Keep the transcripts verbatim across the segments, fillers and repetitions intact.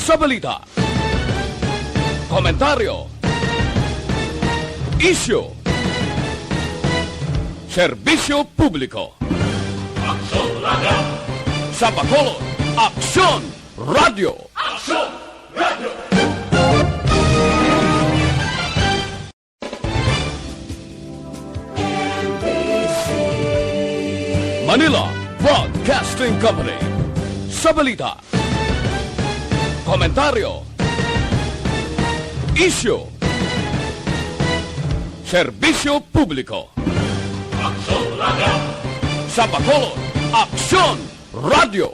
Sa balita, komentaryo, isyu, serbisyo publiko. Aksyon Radio! Sa Bacolod, Aksyon Radio! Aksyon Radio! Manila Broadcasting Company. Sa balita, komentaryo, isyu, serbisyo publiko. Aksyon Radio! Sa Bacolod, Aksyon Radio!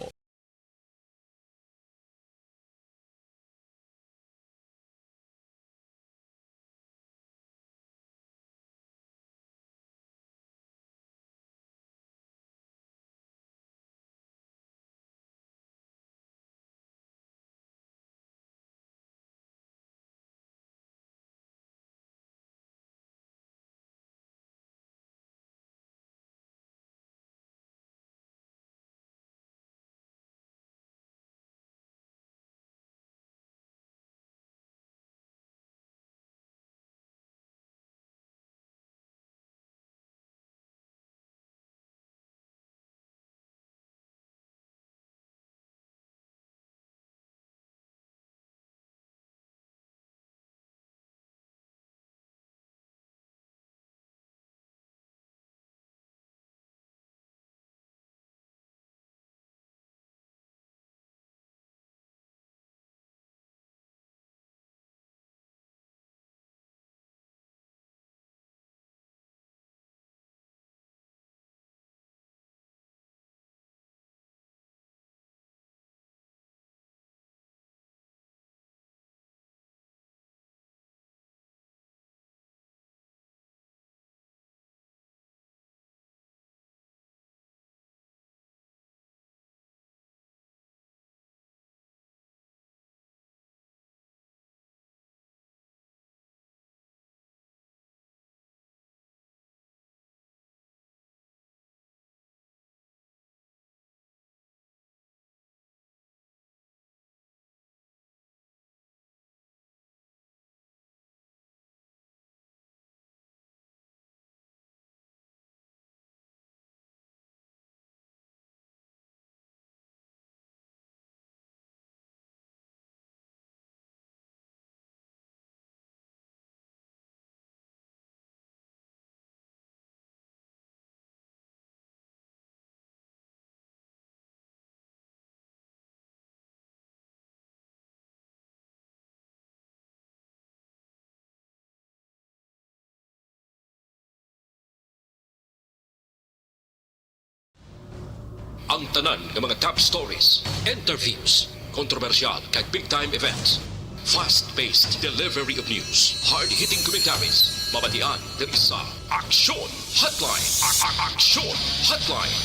Ang tanan nga mga top stories, interviews, kontrobersyal kag big time events. Fast-paced delivery of news, hard-hitting commentaries, mabatian diri sa Aksyon Hotline. A- a- Aksyon Hotline.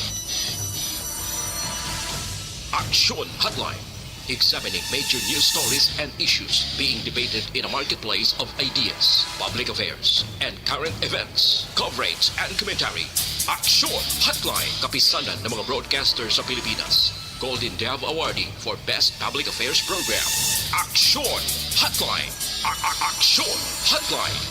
Aksyon Hotline. Examining major news stories and issues being debated in a marketplace of ideas, public affairs, and current events. Coverage and commentary. Aksyon Hotline. Kapisanan ng mga broadcaster sa Pilipinas. Golden Dove Awardee for Best Public Affairs Program. Aksyon Hotline. A- a- Aksyon Hotline.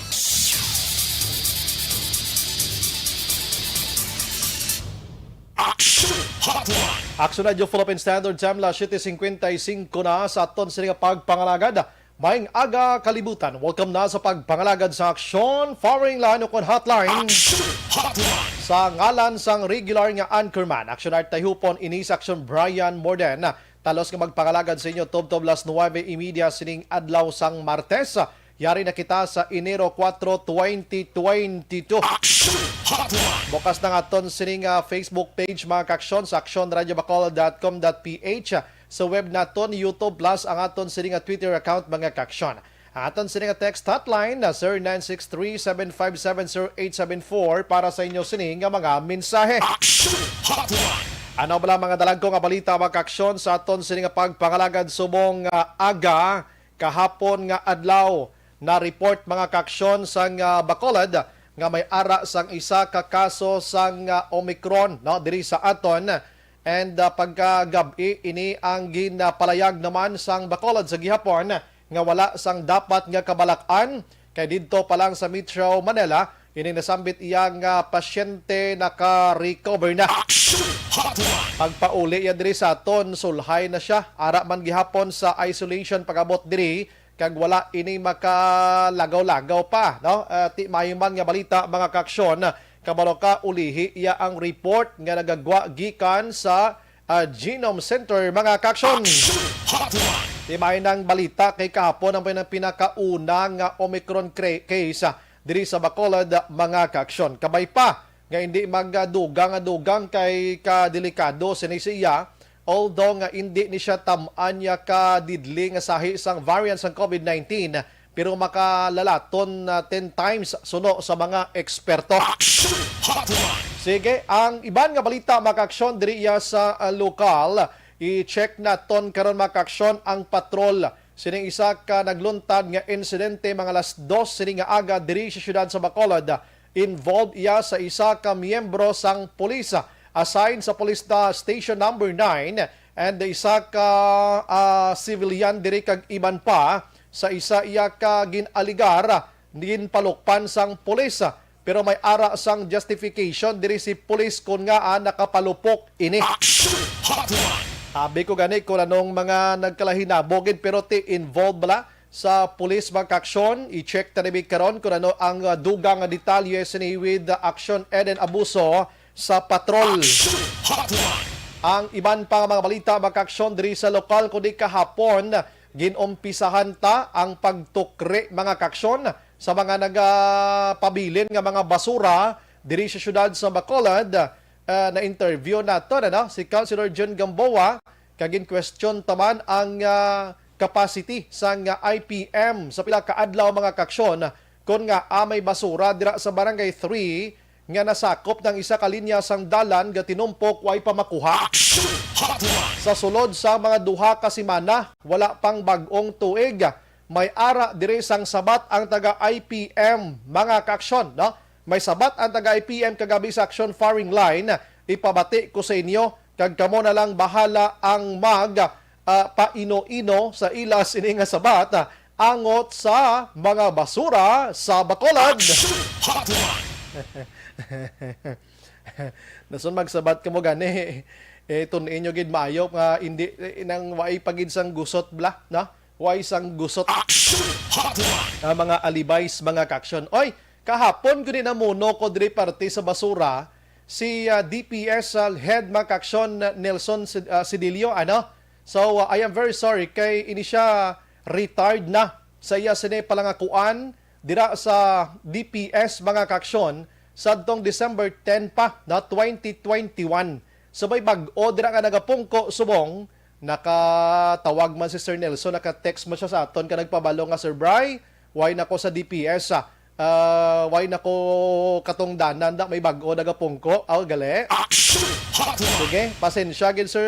Aksyon Hotline. Aksyon Radyo Philippine Standard Time, las siete cincuenta y cinco na sa aton sini nga pagpangalagad. Maayong aga, kalibutan. Welcome na sa pagpangalagad sa Aksyon Firing Line ukon Hotline. Aksyon Hotline. Sa ngalan sang regular nga anchorman, Aksyon Art Tayhupon, ini sa Aksyon Brian Morden. Talos nga magpangalagad sa inyo tubtob las nuwebe y media sining adlaw sang Martes. Yari na kita sa Enero kuwatro, twenty twenty-two. Aksyon Hotline. Bukas na nga aton sining, ah, Facebook page, mga kaaksyon, sa aksyon radio bacolod dot com dot p h. Sa web naton, YouTube, plus ang aton sini nga Twitter account, mga kaaksyon. Ang aton sini nga text hotline na zero nine six three, seven five seven, zero eight seven four para sa inyo sini nga mga mensahe. Action Hotline! Ano bala mga dalagko nga balita, mga kaaksyon, sa aton sini nga pagpangalagad subong nga aga kahapon nga adlaw? Na-report, mga kaaksyon, sang, ah, Bacolod nga may ara sang isa ka kaso sang, ah, Omicron, no, diri sa aton. And ah, pagkagab-i, ini ang ginapalayag naman sang Bacolod sa gihapon nga wala sang dapat nga kabalak-an, kay didto pa lang sa Metro Manila, ini nasambit iya nga pasyente naka-recover na. Action Hotline! Pagpauli iya diri sa aton, sulhay na siya. Ara man gihapon sa isolation pag-abot diri, kag wala ini makalagaw-lagaw pa, no? Ah, ti maayo man nga balita, mga kaaksyon, kabalo ka, ulihi iya ang report nga nagagwa gikan sa ah, Genome Center, mga kaaksyon. Action Hotline! Ti maayo nang balita kay kahapon ang pinang-, pinakauna nga Omicron cra-, case, ah, diri sa Bacolod, mga kaaksyon. Kabay pa nga hindi magdugang-dugang kay kadelikado sini siya, although nga hindi ni siya tam-an niya ka deadly nga sahi sang variant sang COVID nineteen, pero makalalaton na ten times suno sa mga eksperto. Action Hotline! Sige, ang iban nga balita, mga kaaksyon, diri iya sa ah, lokal. I-check naton karon, mga kaaksyon, ang patrol sining isa ka nagluntad nga insidente mga alas dos sini nga aga diri sa siyudad sa Bacolod. Involved iya sa isa ka miyembro sang pulis, ah, assigned sa Police na Station Number nine, and isa ka ah, civilian diri kag iban pa sa isa iya ka gin-aligar ginpalukpan sang pulis, pero may ara sang justification diri si pulis kon ngaa nakapalupok ini. Action Hotline! Abi ko gani kung anong mga nagkalahinabo gid, pero ti involved bala sa pulis, mga kaaksyon. I-check ta nimi karon kung ano ang ah, dugang nga detalye sini with ah, Action Eden Abuso sa patrol. Action Hotline! Ang iban pa nga mga balita, mga kaaksyon, diri sa lokal, kundi kahapon, ginumpisahan ta ang pagtukri, mga kaaksyon, sa mga nagapabilin nga mga basura diri sa siyudad sa Bacolod. Ah, na-interview naton, ano, si Councilor Jun Gamboa, kag in-question ta man ang ah, capacity sang ah, I P M sa pila ka adlaw, mga kaaksyon, kon ngaa may basura dira sa Barangay three nga nasakop ng isa ka linya sang dalan nga tinumpok way pa makuha. Action Hotline! Sa sulod sa mga duha ka semana, wala pang bag-ong tuig. May ara diri sang sabat ang taga I P M, mga kaaksyon, no? May sabat ang taga I P M kagabi sa Action Firing Line. Ipabati ko sa inyo, kag kamo na lang bahala ang mag ah, paino-ino sa ila sini nga sabat, ah, angot sa mga basura sa Bacolod. Action Hotline! Nasun magsabat kamo gani, eh, tun-in nyo gid maayo nga hindi, eh, nang waay pa gid sang gusot bla, no? Waay sang gusot. Action Hotline! Ah, mga alibays, mga kaaksyon. Oy, kahapon gud namuno ko diri parte sa basura si ah, D P S, ah, head, mga kaaksyon, Nelson Sid-, ah, Sidillo, ano? So, ah, I am very sorry kay ini siya retired na sa iya sini palangakuan dira sa D P S, mga kaaksyon, sadtong December ten pa na twenty twenty-one. So, may bag-o dira nga nagapungko subong nakatawag man si Sir Nelson, naka-text man siya sa aton ka nagpabalo nga, "Sir Bry, why na ko sa D P S, ah? Ah, why na ko katungdanan da may bag-o nagapungko?" Aw, gali. Action Hotline! Sige, pasensya gid, Sir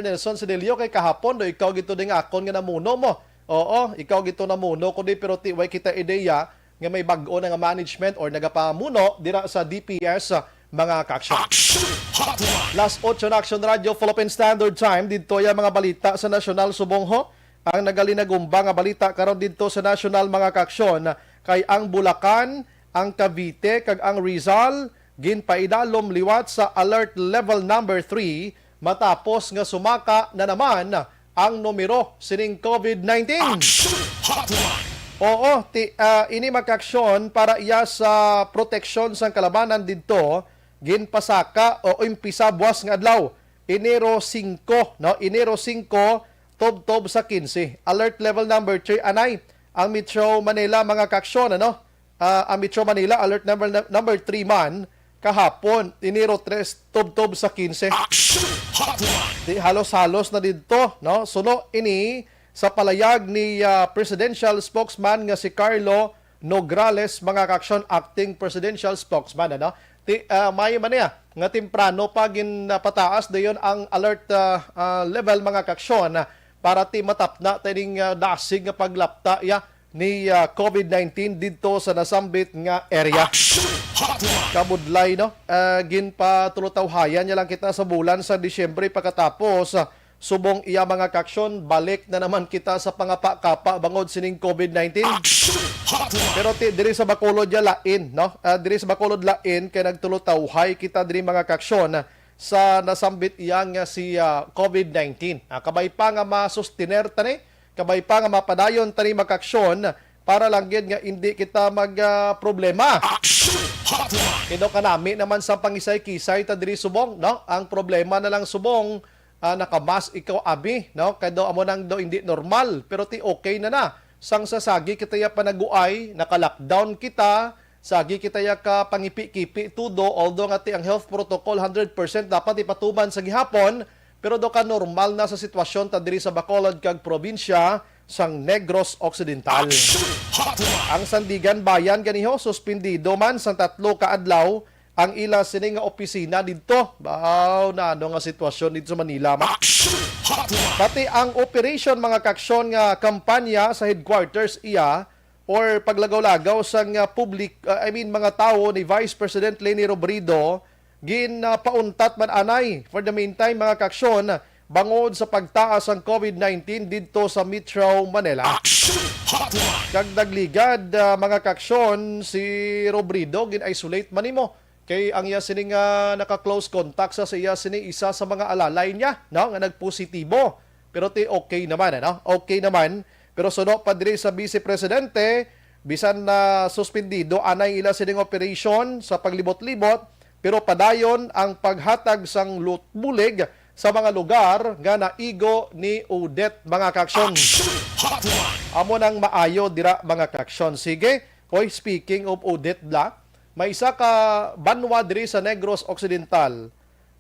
Nelson Sedillo, kay kahapon do ikaw gid to ding akon nga namuno mo. Oo, ikaw gid to namuno ko di, pero ti way kita ideya nga may bag-o na nga management or nagapamuno dira sa D P S, ah, mga kaaksyon. Action Hotline! Las otso na, Action Radio Philippine Standard Time. Didto ya mga balita sa nasyonal subong ho. Ang nagalinagumba nga balita karon didto sa nasyonal, mga kaaksyon, kay ang Bulacan, ang Cavite, kag ang Rizal ginpaidalom liwat sa alert level number three matapos nga sumaka na naman ang numero sining COVID nineteen. Action Hotline! Oo, ti, ah, ini, mga kaaksyon, para iya sa proteksyon sang kalabanan didto, ginpasaka o impisa buwas nga adlaw, Enero singko, no? Enero singko, tubtob sa kinse. Alert level number three anay ang Metro Manila, mga kaaksyon, ano? Ah, ang Metro Manila, alert number, number three man kahapon, Enero tres, tubtob sa kinse. Action Hotline! Di halos-halos na didto, no? Suno ini sa palayag ni, ah, Presidential Spokesman nga si Carlo Nograles, mga kaaksyon, Acting Presidential Spokesman, ano? Ti, ah, maayo man niya nga temprano pa ginpataas dayon ang alert, ah, ah, level, mga kaaksyon, ah, para ti matapna ta ining, ah, dasig nga paglapta ya ni ah, COVID nineteen didto sa nasambit nga area. Action Hotline! Kabudlay, no? Ah, ginpatulutawhayan niya lang kita sa bulan sa Disyembre pagkatapos, ah, subong iya mga kaaksyon, balik na naman kita sa pangapa-kapa bangod sining COVID nineteen. Action Hotline! Pero ti, diri sa Bacolod ya lain, no? Ah, diri sa Bacolod lain kay nagtulutawhay kita diri mga kaaksyon sa nasambit iya nga si ah, COVID nineteen. Ah, kabay pa nga ma-sustener tani, kabay pa nga mapadayon tani makaaksyon para lang gid nga indi kita mag ah, problema. Action Hotline! Kay daw kanami naman sa pangisay-kisay ta diri subong, no? Ang problema na lang subong ah, nakamas ikaw abi, no? Kay daw amo nang daw hindi normal, pero ti okay na na. Sang sa sagi kita ya panaguay, naka-lockdown kita, sagi kita ya ka pangipi-kipi tudo, although nga ti ang health protocol hundred percent dapat ipatuman sa gihapon, pero daw ka normal na sa sitwasyon ta diri sa Bacolod kag probinsya sang Negros Occidental. Action Hotline! Ang Sandiganbayan ganiho, suspindido man sang tatlo ka adlaw ang ila sini nga opisina didto. Baw, na ano nga sitwasyon dito sa Manila, ma? Action Hotline! Pati ang operation, mga kaaksyon, nga kampanya sa headquarters iya or paglagaw-lagaw sa nga public, uh, I mean, mga tawo ni Vice President Leni Robredo, ginapauntat man anay for the meantime, mga kaaksyon, bangod sa pagtaas sang COVID nineteen didto sa Metro Manila. Action Hotline! Kag nagligad, ah, mga kaaksyon, si Robredo gin-isolate man nimo. Kay ang iya sini nga naka-close contact sa, sa iya sini isa sa mga alalay niya, no, nga nagpositibo. Pero ti okay naman, ano? Okay naman. Pero suno pa diri sa Vice Presidente, bisan na suspendido anay ila sining operation sa paglibot-libot, pero padayon ang paghatag sang lut-, bulig sa mga lugar nga naigo ni Odette, mga kaaksyon. Action Hotline! Amo nang maayo dira, mga kaaksyon. Sige, oy, speaking of Odette, bla, may isa ka banwa diri sa Negros Occidental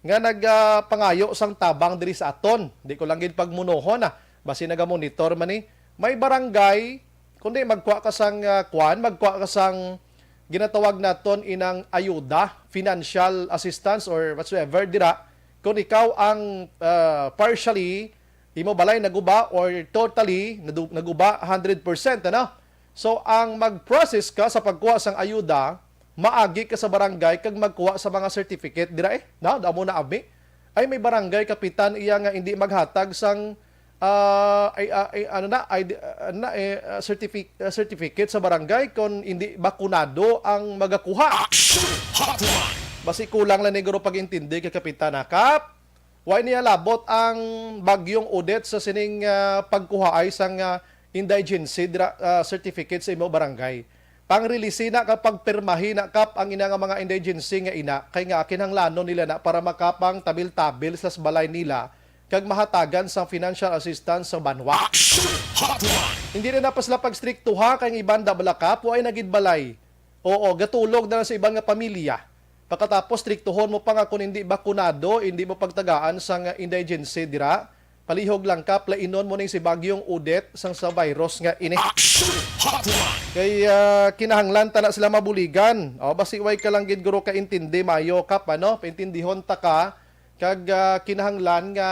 nga nagapangayo sang tabang diri sa aton. Di ko lang gid pagmunohon, ah. Basi nagamonitor man ni. May barangay, kundi magkuha ka sang, ah, kuan, magkuha ka sang ginatawag naton inang ayuda, financial assistance or whatsoever dira. Kung ikaw ang, ah, partially, imo balay naguba or totally nadu-, naguba hundred percent, ano? So, ang mag-process ka sa pagkuha sang ayuda, maagi ka sa barangay kag magkuha sa mga certificate dira, eh. Na, damo na abi. Ay, may barangay kapitan iya nga hindi maghatag sang, ah, ay, ah, ay, ano na, ay, ano na, eh, ah, certific-, ah, certificate sa barangay kon hindi bakunado ang magakuha. Action Hotline! Basi kulang lang ni guro pag-intindi kay kapitan, ha, Kap? Wa niya labot ang Bagyong Odette sa sining, ah, pagkuhaay sang, ah, indigency dira, ah, certificate sa imo barangay. Pangrelisi na kag pagpirmahi na, Kap, ang ina nga mga indigency nga ina, kay nga kinahanglanon nila na para makapang tabil-tabil sa balay nila kag mahatagan sang financial assistance sa banwa. Action Hotline! Hindi na na pa sila pagstriktuha kay ang iban da bala, Kap, wa ay nagid balay. Oo, gatulog na lang sa iban nga pamilya. Pagkatapos, striktuhon mo pa nga kung hindi bakunado, hindi mo pagtagaan sang indigency dira. Palihog lang ka, plainon mo ning si Bagyong Odette sang sa virus nga ini. Action Hotline! Kay, ah, kinahanglan ta na sila mabuligan. O, basi way ka lang gid guro kaintindi, mayo ka pa, no? Paintindihon ta ka, kag, ah, kinahanglan nga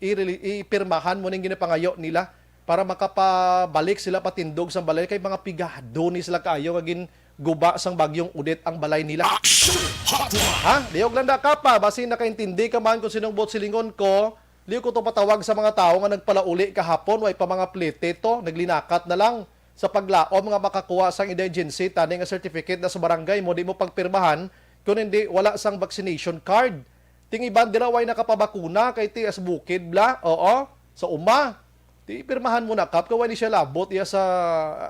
i-reli-, ipirmahan mo ning ginapangayo nila para makapabalik sila patindog sa balay kay mga pigado ni sila kaayo nga ginguba sang Bagyong Odette ang balay nila. Action Hotline! Ha? Lihog lang da ka pa. Basi nakaintindi ka man kung sinong buot silingon ko. Liyo ko to patawag sa mga tawo nga nagpalauli kahapon, way pa mga plete to, naglinakat na lang sa paglaom nga makakuha sang indigency tani nga certificate na sa barangay mo, di mo pagpirmahan, kun hindi, wala sang vaccination card. Ting iban dira way nakapabakuna kay ti as bukid bla, oo, sa uma. Di pirmahan mo na, Kap, kay way ni siya labot iya sa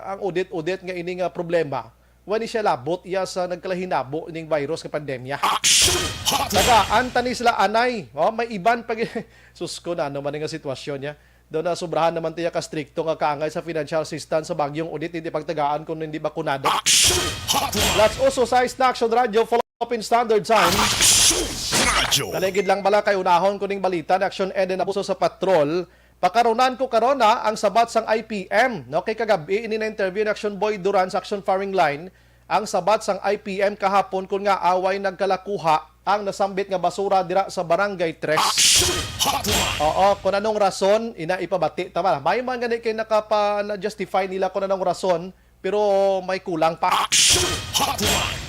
ang Odette-Odette nga ini nga problema. Way ni siya labot iya sa nagkalahinabo ning virus nga pandemya. Action Hotline! Tagaan ta ni sila anay. Oh, may iban pag sus ko na ano man nga sitwasyon niya. Daw na sobrahan naman tiya ka strikto nga kaangay sa financial assistance sa Bagyong Odette, hindi pagtagaan kung hindi bakunado. Action Hotline! Let's also sa Action Radio, Philippine Standard Time. Action Radio! Naligid lang bala kay unahon kuning balita na action and abuso sa patrol. Pakarunan ko karon na ang sabat sang I P M, no? Kay kagab-i ini na interview ni Action Boy Duran sa Action Firing Line. ang sabat sang I P M kahapon kon ngaa way nagkalakuha ang nasambit nga basura dira sa Barangay Tres. Action Hotline! Oo, kung anong rason, ina ipabati ta ba? May man gani kay nakapa-, na-justify nila kung anong rason, pero may kulang pa. Action Hotline!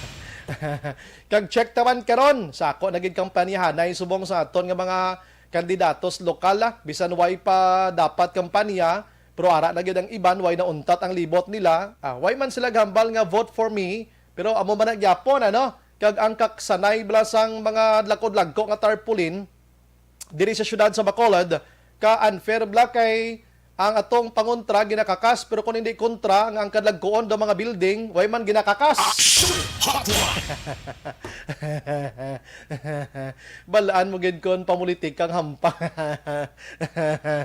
Kag check ta man karon sa ako na gid kampanyahanay subong sa aton nga mga kandidatos lokal, ah, bisan way pa dapat kampanya, pero ara na gid ang iban, way nauntat ang libot nila. Ah, way man sila gahambal nga vote for me, pero amo man na gyapon, ano? Kag ang kaksanay bala sang mga lagko-lagko nga tarpaulin diri sa siyudad sa Bacolod, ka unfair bala kay ang atong pangontra ginakakas, pero kung hindi kontra nga ang kadlagkoon daw mga building, way man ginakakas. Action Hotline! Balaan mo gid kon pamulitik kang hampa.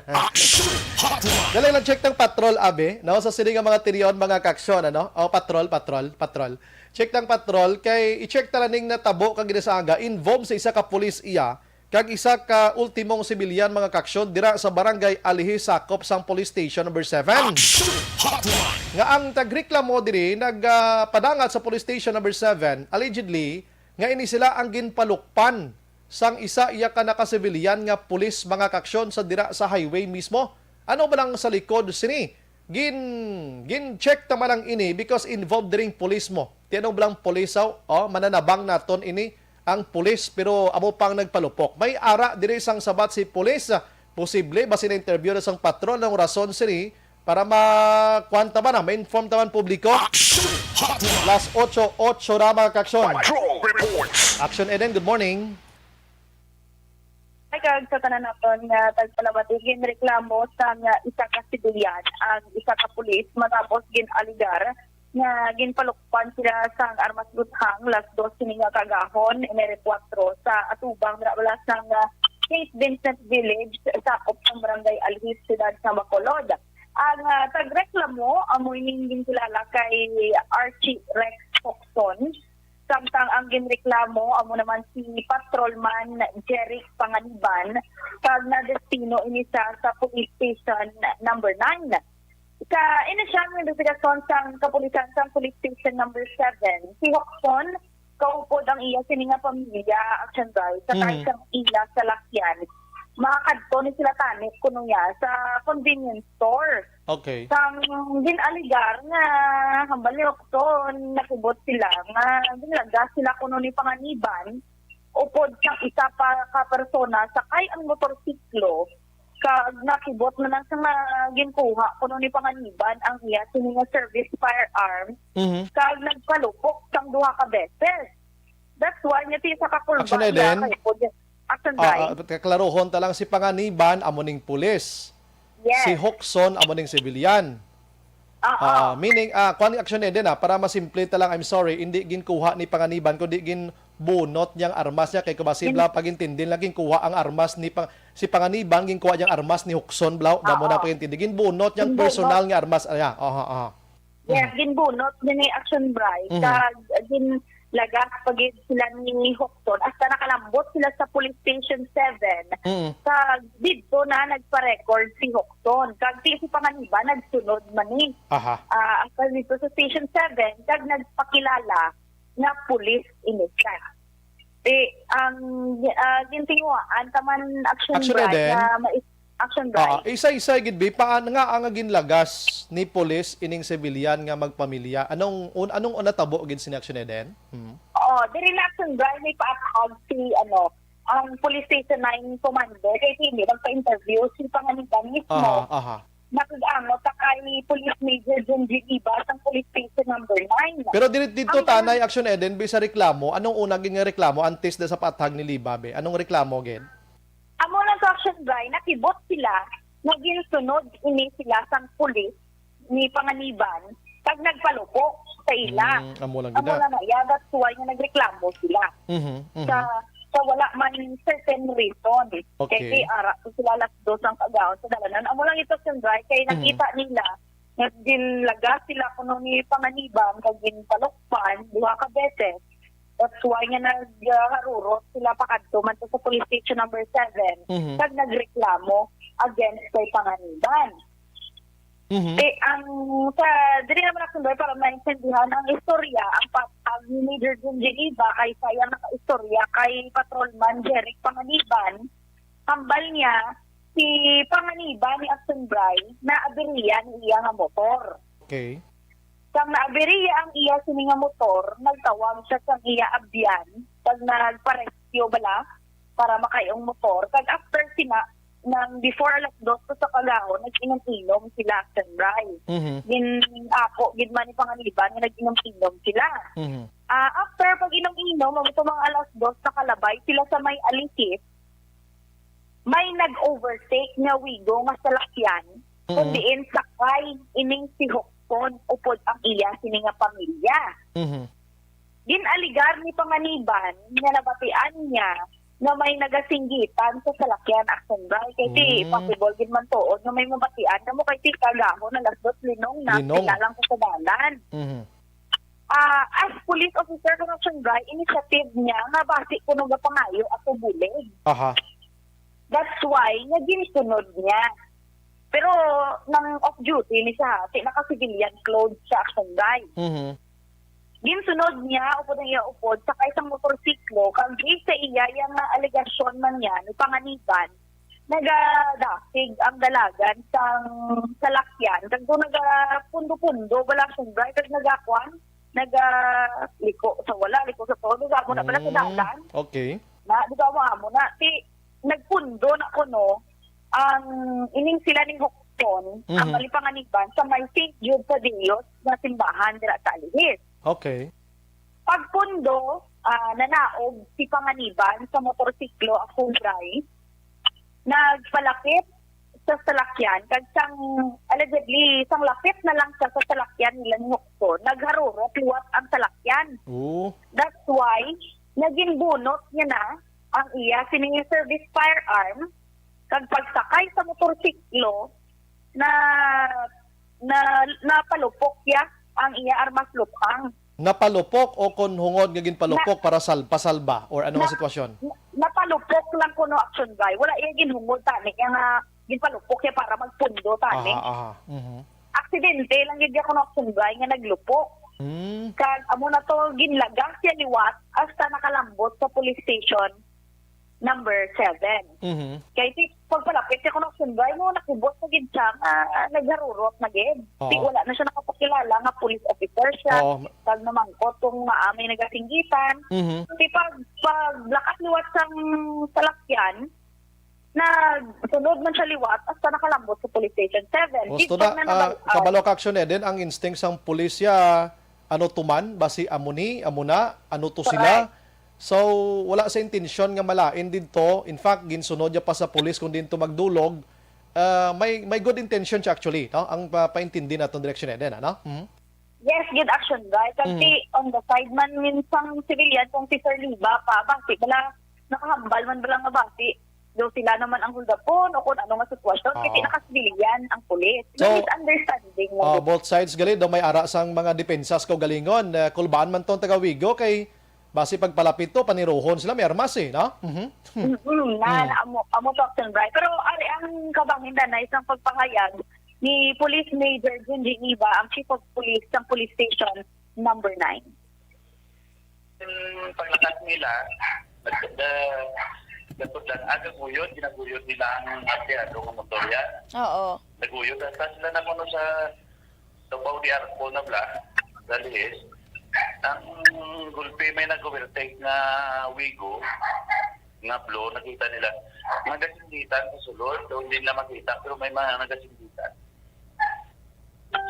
Action Hotline! Dali lang, check tang patrol, abi. No? Sa sini nga mga tinion, mga kaaksyon, ano? O, patrol, patrol, patrol. Check tang patrol, kay i-check ta na ning natabo kag ginasaga, involved sa isa ka pulis iya, kag isa ka ultimong sibilyan, mga kaaksyon, dira sa Barangay Alihi, sakop sang Police Station Number Seven. Action Hotline! Nga ang tagreklamo diri nagpadangat sa Police Station Number Seven, allegedly, nga ini sila ang ginpalukpan sang isa iya ka nakasibilyan nga pulis, mga kaaksyon, sa dira sa highway mismo. Ano ba lang sa likod sini? Gin, gin-check ta man lang ini because involved diring pulis mo. Ti ano ba lang pulis, aw? Oh, mananabang naton ini ang pulis, pero amo pang nagpalupok. May ara diri sang sabat si pulis. Posible ba sila interview na sang patrol ng rason sini para ma-, kuwan ta man, ah, ma-inform ta man publiko? Action Hotline! Las otso, otso na, mga kaaksyon. Patrol Reports! Action Eden, good morning. Ay, kag sa tanan naton nga tagpalamati, ginreklamo sang isa ka sibilyan ang isa ka pulis matapos gin-alegar nga ginpalukpan sila sang armas guthang las dos sini nga kaagahon, Enero kuwatro, sa atubang dira bala sang, ah, Saint Vincent Village, sakop sang Barangay Alhis, siyudad sa Bacolod. Ang, ah, tagreklamo amo ining ginkilala kay Archie Rex Hoxton, samtang ang ginreklamo amo naman si Patrolman Jeric Panganiban, kag nadestino ini sa, sa Police Station Number Nine. Sa inisyal nga imbestigasyon sang kapulisan sang Police Station Number Seven, si Hoxton, kaupod ang iya sini nga pamilya, Action Guy, sa Mhm. kay sang ila salakyan. Makakadto ni sila tani kuno niya sa convenience store. Okay. Sang gin-alegar nga hambal ni Hoxton, nakibot sila nga ginlagas sila kuno ni Panganiban upod sang isa pa ka persona sakay ang motorsiklo, kag nakibot na lang sa nga ginkuha kuno ni Panganiban ang iya sini nga service firearm, Mhm. kag nagpalupok sang duha ka beses. That's why nga ti sa kakulba Action niya Eden? kay pwede Action Ah, Brian. ah, kaklaruhon ta lang, si Panganiban amo ning pulis. Yes. Si Hoxton amo ning sibilyan. Oo. Ah, meaning, ah, kuwan ni Action Eden, ah, para masimple ta lang, I'm sorry, hindi ginkuha ni Panganiban, kundi ginbunot niyang armas niya. Kay kubasi Gin- bala, pagintindi lang, ginkuha ang armas ni Pang-, si Panganiban, ginkuha niyang armas ni Hoxton bala, damo Oo. na pagintindi. Ginbunot niyang Ginbunot. personal nga armas. Ayan, aha, aha. Yes, Mhm. ginbunot din ni Action Bright. Mhm. Kag ginlagas pa gid sila ni Hoxton. Hasta nakalambot sila sa Police Station Seven. Mhm. Kag didto na nagpa-record si Hoxton. Kag si, si Panganiban nagsunod man ni. Aha. Ah, after dito sa Station Seven, kag nagpakilala nga pulis ini siya. Eh, ang, ah, gintinguhaan ta man, Action Action Bright, Eden? nga mais-, Action Bright. Ah, isa-isa gid, bi, pa, nga ang ginlagas ni pulis ining sibilyan nga magpamilya. Anong un-, anong natabo gid sini, Action Eden? Hmm. Oo, diri na, Action Bright, may paathag si, ano, ang Police Station Nine Commander, kay hindi magpa-interview si Panganiban mismo. Aha, aha. Nakig-angot ta kay Police Major John G. Liba sang Police Station Number Nine. Pero diri dito, Ang tanay, Action Eden, bi sa reklamo, anong una gid nga reklamo antes na sa paathag ni Liba, be? Anong reklamo gid? Amo lang sa Action Bright, nakibot sila nga ginsunod ini sila sang pulis ni Panganiban kag nagpalupok sa ila. Mm, amo lang gid Amo na. lang na, yeah, that's why nga nagreklamo sila. Mhm, mhm. Sa, sa wala man certain reason. Okay. Kay, kay ara ko sila alas dos ang kaagahon sa dalanan. Amo lang ito, Action Bright, kay Mhm. nakita nila nga ginlagas sila kuno ni Panganiban kag ginpalukpan duha ka beses. That's why nga nagharurot sila pakadto man to sa Police Station Number Seven, Mhm. kag nagreklamo against kay Panganiban. Mhm. Ti ang sa diri naman ako, Sir, para maintindihan ang istorya, ang patag ni Major Jun Geneva kay siya nakaistorya kay Patrolman Jeric Panganiban, hambal niya si Panganiban ni Action Bray na abiriya ni iya nga motor. Okay. Sang naabiriya ang iya sini nga motor, nagtawag siya sang iya abyan kag nagparescue bala para makay-ong motor. Kag after sina, nang before alas dos sa kagahon, nag-inom-inom sila, Sir Bray. Mhm. Gin-, ako gid man ni Panganiban nga nag-inom-inom sila. Mhm. Ah, after pag-inom-inom, amo to mga alas dos, nakalabay sila sa may Alisis. May nag-overtake nga Wigo nga salakyan, Mm. kung diin sakay ining si Hokton upod ang iya sini nga pamilya. Mhm. Gin-alegar ni Panganiban nga nabatian niya nga may nagasinggitan sa salakyan, Action Bray. Kay ti Mm. possible gid man tuod nga may mabatian kamo kay ti kagahon alas dos linong na Linong. sila lang sa dalan. Mhm. Ah, as police officer, Congressman Bry, initiative niya nga basi kuno gapangayo ako bulig. Aha. That's why nga ginsunod niya. Pero nang off duty ni siya, ti naka-civilian clothes siya, Congressman Bry. Mhm. Ginsunod niya upod ang iya upod sa kaisang motorsiklo, kag sa iya yang alegasyon man niya ni Panganiban, nagadasig ang dalagan sang salakyan, kag doon nagapundo-pundo bala, Congressman Bry, kag nagakuan, nagaliko sa wala, liko sa todo, amo na bala sa Mm, dalan. Okay. Na, di ba mo amo na, ti, nagpundo na kuno ang ining sila ni Hokton, ang Mhm. Malipanganiban, sa may Saint Jude Tadeo nga simbahan dira sa Alihis. Okay. Pagpundo, ah, nanaog si Panganiban sa motorsiklo, Action Bry, nagpalapit sa salakyan, kag sang, allegedly, sang lapit na lang siya sa salakyan nila ni Hokton, nagharurot liwat ang salakyan. Oo. That's why, naging bunot niya na ang iya sini nga service firearm, kag pagsakay sa motorsiklo, na, na, napalupok ya ang iya armas lupang. Napalupok o kon hungod nga ginpalupok Na- para sal-, pasalba or ano nga Na- sitwasyon? Na, napalupok lang kuno, Action Bry. Wala iya ginhungod tani, kaya nga ginpalupok ya para magpundo tani. Aha, aha. Mhm. Aksidente lang gid ya kuno, Action Bry, nga naglupok. Hmm. Kag amo na to, ginlagas ya liwat hasta nakalambot sa police station number seven. Mhm. Kay ti pagpalapit siya kuno, Action Bry, no, nakubot na gid siya nga nagharurot na gid. Oo. Ti wala na siya nakapakilala nga police officer siya. Oo. Kag namangkot kung naa may nagasinggitan. Mhm. Ti pag, paglakat liwat sang salakyan, nagsunod man siya liwat hasta nakalambot sa police station seven. Gusto Dito na, na ah, nabal-an. Kabalo ka, Action Eden, ang instinct sang pulis ya, ano to man, basi amo ni, amo na, ano to sila. Correct. So, wala sa intensyon nga malain didto. In fact, ginsunod niya pa sa pulis kung diin to magdulog. Ah, may, may good intention siya actually, no? Ang pa-, paintindi naton direksyon, Eden, ano? Mhm. Yes, good, Action Bry. Kasi Mm. on the side man, minsang civilian, kung si Sir Liba pa, basi bala, nakahambal man bala nga basi daw sila naman ang huldapon o kung ano nga sitwasyon, kasi Oo. naka-civilian ang pulis. So, misunderstanding lang oh, dito. Both sides gali daw may ara sang mga depensa sa kaugalingon. Eh, kulbaan man tong taga Wigo kay basi pagpalapit to, paniruhon sila, may armas eh, no? Mhm. Mm, na, Mm. na, amo, amo to, Action Bry. Pero ari ang kabangin na isang pagpahayag ni Police Major Jun Geneva, ang Chief of Police sa Police Station number nine. Yung paglakat nila, nag-, na-, nagpudlan, ah, naguyod, ginaguyod nila ang apeado ng motorya. Oo. Naguyod, hasta sila na kuno sa Tabaw de Arco na bla, Dalihis. Ang gulpi may nag-overtake nga Wigo, nga blue, nakita nila. Nagasinditan sa sulod, though hindi nila makita, pero may mga nagasinditan.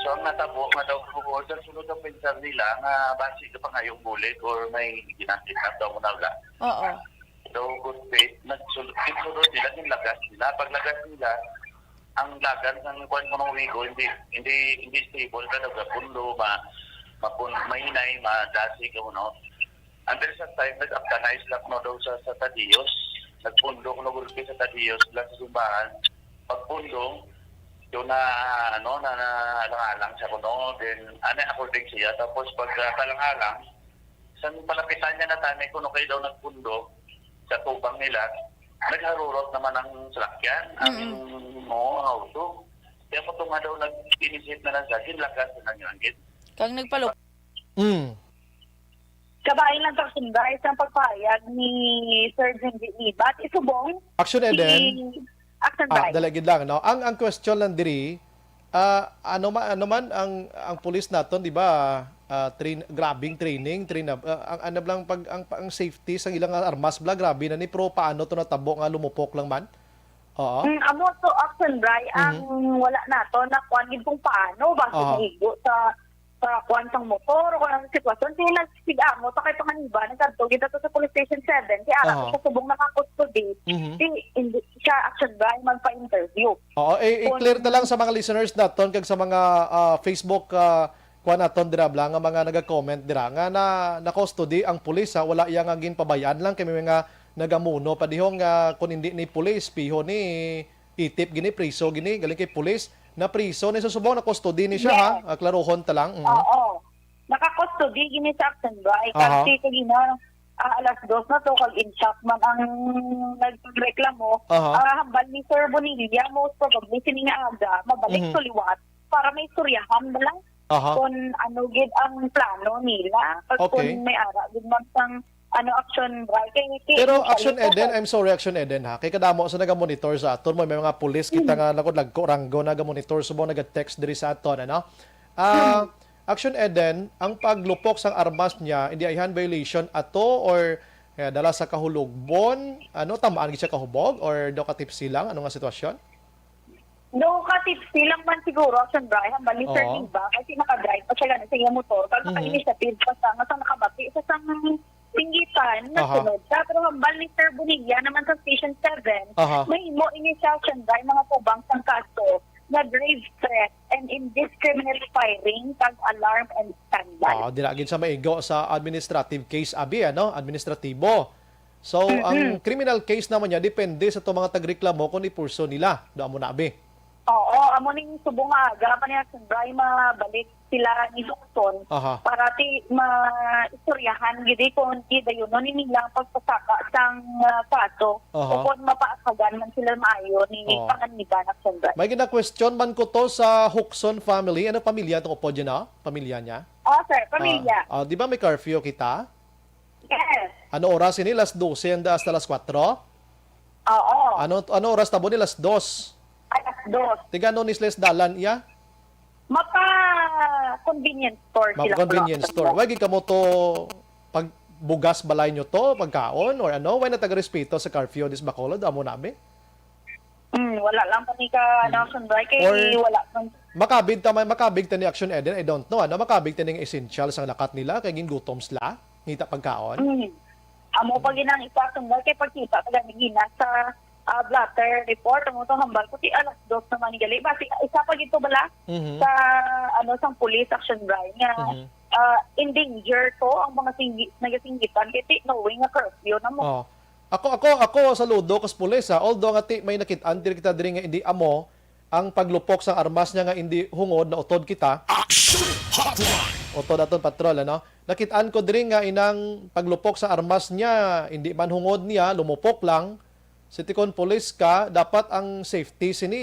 So, ang natabo nga daw, sa sulod ang pensar nila nga basi ka pa ngayong bulig or may ginakita daw mo na wala. Oo. So, good faith, nagsul-, ginsulod nila, ginlagas nila. Paglagas nila, ang lagan ng kuwan mo ng Wigo, hindi, hindi, hindi stable ka daw, kapundo, ma-, mapun-, mahinay, madasig, ano. And then sa time, nag-aptanay sila kuno daw sa, sa Tadios. Nagpundo kuno gulpi sa Tadios, sila sa simbahan. Pagpundo, doon na, ano, na, na alang-alang siya kuno. Then, ano, according siya. Tapos pag, ah, kalang-alang, sa palapitan niya na tani kuno kay daw nagpundo sa tubang nila, nagharurot naman ang salakyan, ang, Mm. oo, ang auto. Kaya mo to nga daw nag-initiate na lang sa akin, lakas na lang yun. Kang nagpalo-, Mm. Kabahin lang sa Action Bray sa pagpahayag ni Sir Junji Libat. Isubong Action si Eden. Action Ah, Bray. Dali gid lang, no? Ang, ang question lang diri, ah, ano ma-, ano man ang, ang pulis naton, di ba? Ah, train, grabing training, train na, ah, ang ano lang pag ang, ang safety sa ilang armas bla, grabe na ni, pero paano to natabo nga lumupok lang man? Oo. Mm, amo to, Action Bray, ang Mhm. wala nato na kuan gid kung paano ba Aha. naigo sa, sa kuan sang motor o kung anong sitwasyon. Kaya nagsigamo ta kay panganiba, nagkadto gid ato sa Police Station seven, kay ara Aha. sa subong nakakustody, Mhm. si, hindi siya, Action Bray, magpa-interview. Oo, eh, Kung i-clear ta lang sa mga listeners naton kag sa mga, ah, Facebook, ah, kuan naton dira bla nga mga naga-comment dira nga na, na-custody ang pulis, ha, wala iya nga ginpabayaan lang kay may mga nagamuno pa dihon nga kung hindi ni pulis, piho ni itip gini, priso gini, galing kay pulis, na priso ni sa subong, na-custody ni siya, ha? Yes. Ah, klarohon ta lang. Mhm. Oo. Naka-custody gini sa Action Bray. Aha. Kasi kagina, ah, alas dos na to, kag in shock man ang nagreklamo. Aha. Ah, hambal ni Sir Bonilla, most probably, sini nga aga, mabalik Mhm. to liwat para may istoryahan na lang Aha. kung ano gid ang plano nila. Pag Okay. kung may ara gid man sang ano, Action Bray. Kay, kay Pero usually Action po Eden, sa I'm sorry, Action Eden, ha. Kay kadamo sa naga-monitor sa aton, may, may mga pulis kita Hmm. nga lagko-lagko ranggo naga-monitor, subong naga-text diri sa aton, ano? Ah, Hmm. Action Eden, ang paglupok sang armas niya, hindi ayhan violation ato or, eh, dala sa kahulogbon? Ano, tamaan gid siya kahubog or daw katipsi lang? Ano nga sitwasyon? No, katipsi lang man siguro, Action Bray, hambal ni Sir Oo. Diva, kasi naka-drive pa siya gani sa iyang motor. Kag Mhm. naka-initiative pa siya, nga sa nakabati sa sang singgitan, Aha. nasunod siya. Pero hambal ni Sir Bonilla naman sa Station seven, Aha. mahimo ini sa Action Bray, mga tubang sang kaso, nga grave threat and indiscriminate firing, kag alarm and standby. Ah, dira gid sa maigo sa administrative case, abi, ano? Administratibo. So, Mm-mm. ang criminal case naman niya, depende sa to mga tagreklamo kung ipurso nila. Do amo na, abi. Oo, amo ning subong nga aga pa niya, Sir Bray, mabalik sila ni Hoxton Aha. para ti maistoryahan gid kung di dayon ni nilang pagpasaka sang, ah, kaso Aha. o kung mapaasagan man sila maayo ni Oo. panganiban na, Sir Bray. May gina-question man ko to sa Hoxton family. Ano pamilya tong upod yun, ah? Pamilya niya? Oh, sir, pamilya. Ah, ah, di ba may curfew kita? Yes. Ano oras ini? Las dose handa hasta las kuwatro? Oo. Ano, ano oras tabo ni? Las dos. Alas dos. Tiga ano ni sila sa dalan iya? Mapa convenience store sila. Mapa convenience store. Wag kamo to pagbugas balay nyo to, pagkaon, or ano? Why na taga-respeto sa curfew, dis Bacolod? Amo na, be? Mm, wala lang pa ni ka Mm. announcement ba? Kay Or wala pang makabig ta, makabig ta ni Action Eden, I don't know, ano, makabig ta ning essential sang lakat nila, kay gingutom sila, ngita pagkaon. Mm. Amo pa Mm. ginang isa, sundal, kay pagkita pa gani gina sa, ah, blotter report, amo to hambal ko, ti alas dos naman ni gali. Basi, isa pa gito bala Mhm. sa, ano, sang police action, Bray, nga, Mhm. ah, in danger to ang mga singgi-, nagasinggitan, kay ti knowing nga curfew na mo. Oh. Ako, ako, ako, saludo kas pulis, ha. Although nga ti may nakit-an diri kita diri nga hindi amo ang paglupok sang armas niya nga hindi hungod na utod kita. Action Hotline. Utod aton patrol, ano? Nakit-an ko diri nga inang paglupok sa armas niya, hindi man hungod niya, lumupok lang. Si tikon pulis ka, dapat ang safety sini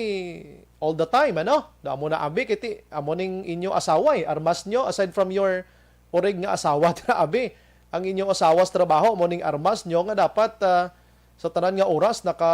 all the time, ano? Da amo na abi, kiti, amo ning inyo asawa, eh. Armas nyo, aside from your urig nga asawa, tira abi. Ang inyong asawa sa trabaho, mo ning armas nyo nga dapat, ah, sa tanan nga oras naka,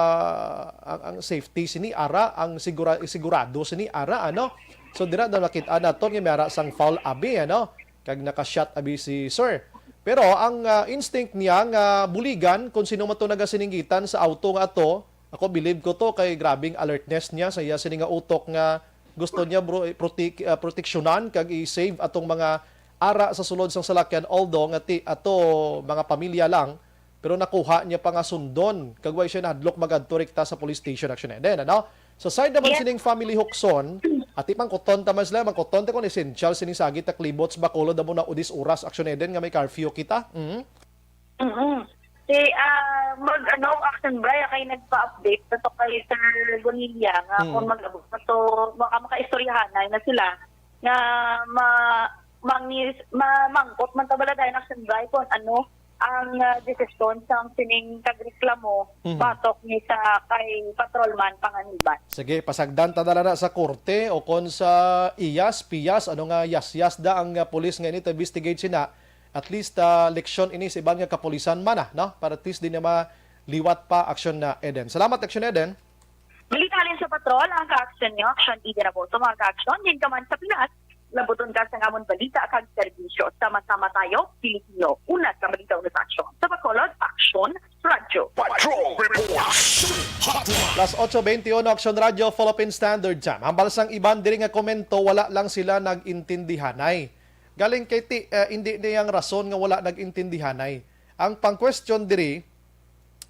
ang, ang safety sini ara, ang sigura-, sigurado sini ara, ano? So, dira daw nakit-an naton nga may ara sang foul abi, ano? Kag naka-shot abi si sir. Pero ang, ah, instinct niya nga buligan kung sino man to nagasininggitan sa auto nga ato, ako, believe ko to kay grabing alertness niya sa iya sini nga utok nga gusto niya, bro, i-prote-, ah, proteksyonan kag i-save atong mga ara sa sulod sang salakyan, although nga ti ato mga pamilya lang, pero nakuha niya pa nga sundon, kag way siya nahadlok magadto rekta sa police station, Action Eden, ano? Sa side naman Yes. sining family Hukson, ati mangkuton ta man sila, mangkuton ta kung essential sining sagit ta klibot sa Bacolod, amo na udis oras, Action Eden, nga may curfew kita. Mhm. Mhm. Si, ah, mag, ano, Action Bray, kay nagpa-update na to kay Sir Bonilla nga Mm. kung mag-abot na to, maka-, makaistoryahanay na sila nga ma-, mangis-, ma-, mangkot man ta bala dahil Action Bray kung ano, ang, ah, desisyon sang sining kagreklamo Mhm. batok ni sa kay Patrolman Panganiban. Sige, pasagdan ta na lang na sa korte o kon sa iyas, piyas, ano nga yasyas da ang, ah, pulis nga ini to investigate sina. At least, ah, leksyon ini sa iban nga kapulisan man, ah, no? Para at least di na maliwat pa, Action na Eden. Salamat, Action Eden. Balita halin sa patrol, ang ka-action niyo, Action Eden Agosto, mga ka-action, din ka man sa Pinas. Labuton ka sa amon balita kag serbisyo. Sama-sama tayo, Pilipino. Una sa balita, una sa aksyon. Sa Bacolod, Action Radyo. Patrol Report. Action Hotline. Las otso beintiuno, Action Radyo, Philippine Standard Time. Hambal sang iban diri nga komento, wala lang sila nag-intindihanay. Galing kay ti, eh, hindi niyang rason nga wala nag-intindihanay. Ang pang-question diri,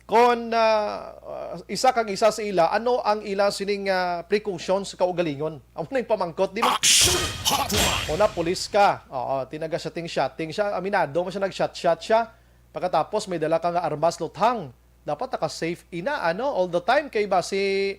kon, ah, ah, isa kag isa sa ila, ano ang ila sining, ah, precautions sa kaugalingon? Amo na yung pamangkot, di ba? Action Hotline. Una, pulis ka. Oo, tinaga-shooting-shooting siya. Aminado mo siya, nag-shot-shot siya. Pagkatapos, may dala ka nga armas, luthang. Dapat naka-safe ina, ano? All the time, kay basi,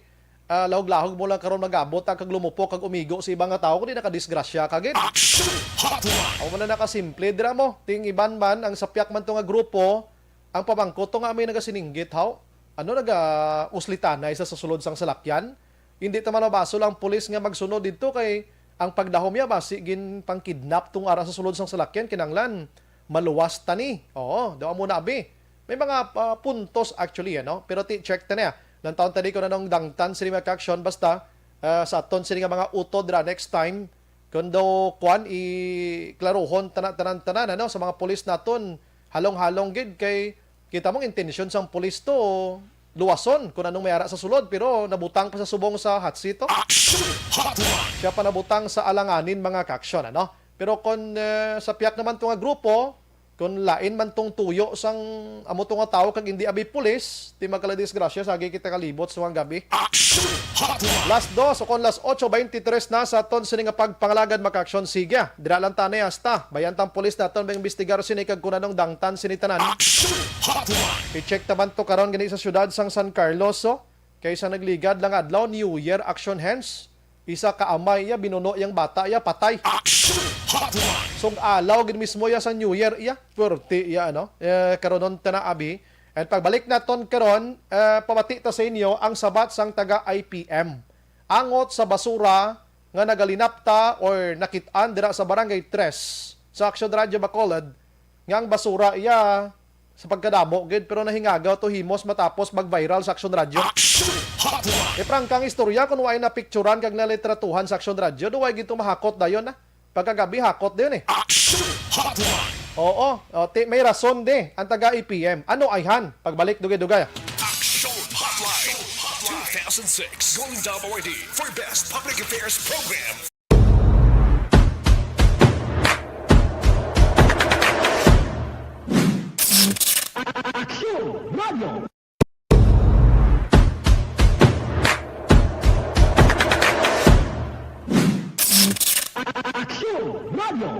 ah, lahog-lahog mo lang karon mag-abot ang kag lumupok kag umigo sa iba nga tawo, kundi nakadisgrasya ka gid. Action Hotline. Amo man na nakasimple dira mo. Ting iban man, ang sapyak man to nga grupo, ang pamangkot to nga may nagasininggit, haw? Ano, naga-uslitanay sa, sa sulod sang salakyan? Hindi ta malabasol ang pulis nga magsunod didto kay ang pagdahom niya basi ginpangkidnap tong ara sa sulod sang salakyan, kinanglan maluwas ta ni. Oo, daw amo na abi. May mga, ah, puntos actually, ano? Pero ti check ta niya. Lantawon ta di ko nanong dangtan sini mga ka-action, basta, ah, sa aton sini nga mga utod ra next time, kung daw kwan, i-klaruhon tana-, tanan-tanan, ano, sa mga pulis naton, halong-halong gid kay kita mong intensyon sang pulis to luwason kung anong may ara sa sulod, pero nabutang pa sa subong sa hot seat to. Action Hotline. Siya pa nabutang sa alanganin, mga ka-action, ano? Pero kung, eh, sa piyak naman to nga grupo, kung lain man tong tuyo sang amo to nga tawo kag hindi abi pulis, ti magkaladisgrasya sa agi kita kalibot sa mga gabi. Action Hotline. Las dos o kon las otso beintitres na sa aton sini nga pagpangalagad, mga ka-action. Sige, dira lang tanay hasta bayan tang pulis naton mag-imbestigar sini kag kun anong dangtan sini tanan. Action Hotline. I-check ta man to karon gani sa siyudad sang San Carlos, oh. Kay sa nagligad lang adlaw, New Year action hands. Isa ka amay iya, binuno yang bata iya, patay. Action Hotline. Sug-alaw gid mismo iya sa New Year iya. Pwerte iya, ano? Eh, karon ta na, abi. And pagbalik naton karon, eh, pamati ta sa inyo ang sabat sang taga I P M. Angot sa basura nga nagalinapta or nakit-an dira sa Barangay Tres sa Action Radio Bacolod, nga ang basura iya sa pagkadamo gid, pero nahingagaw to himos matapos mag-viral sa Action Radio. Action Hotline. E, prangka ang istorya, kung way napicturan kag nalitratuhan sa Action Radio, do way gid to mahakot dayon na. Pagkagabi, hakot dayon eh. Action Hotline. Oo, o, ti, may rason di ang taga A P M. Ano ayhan? Pagbalik, dugay-dugay. Action Hotline two thousand six Golden Dome Awardee for Best Public Affairs Program. Aksyon Radio. Aksyon Radio.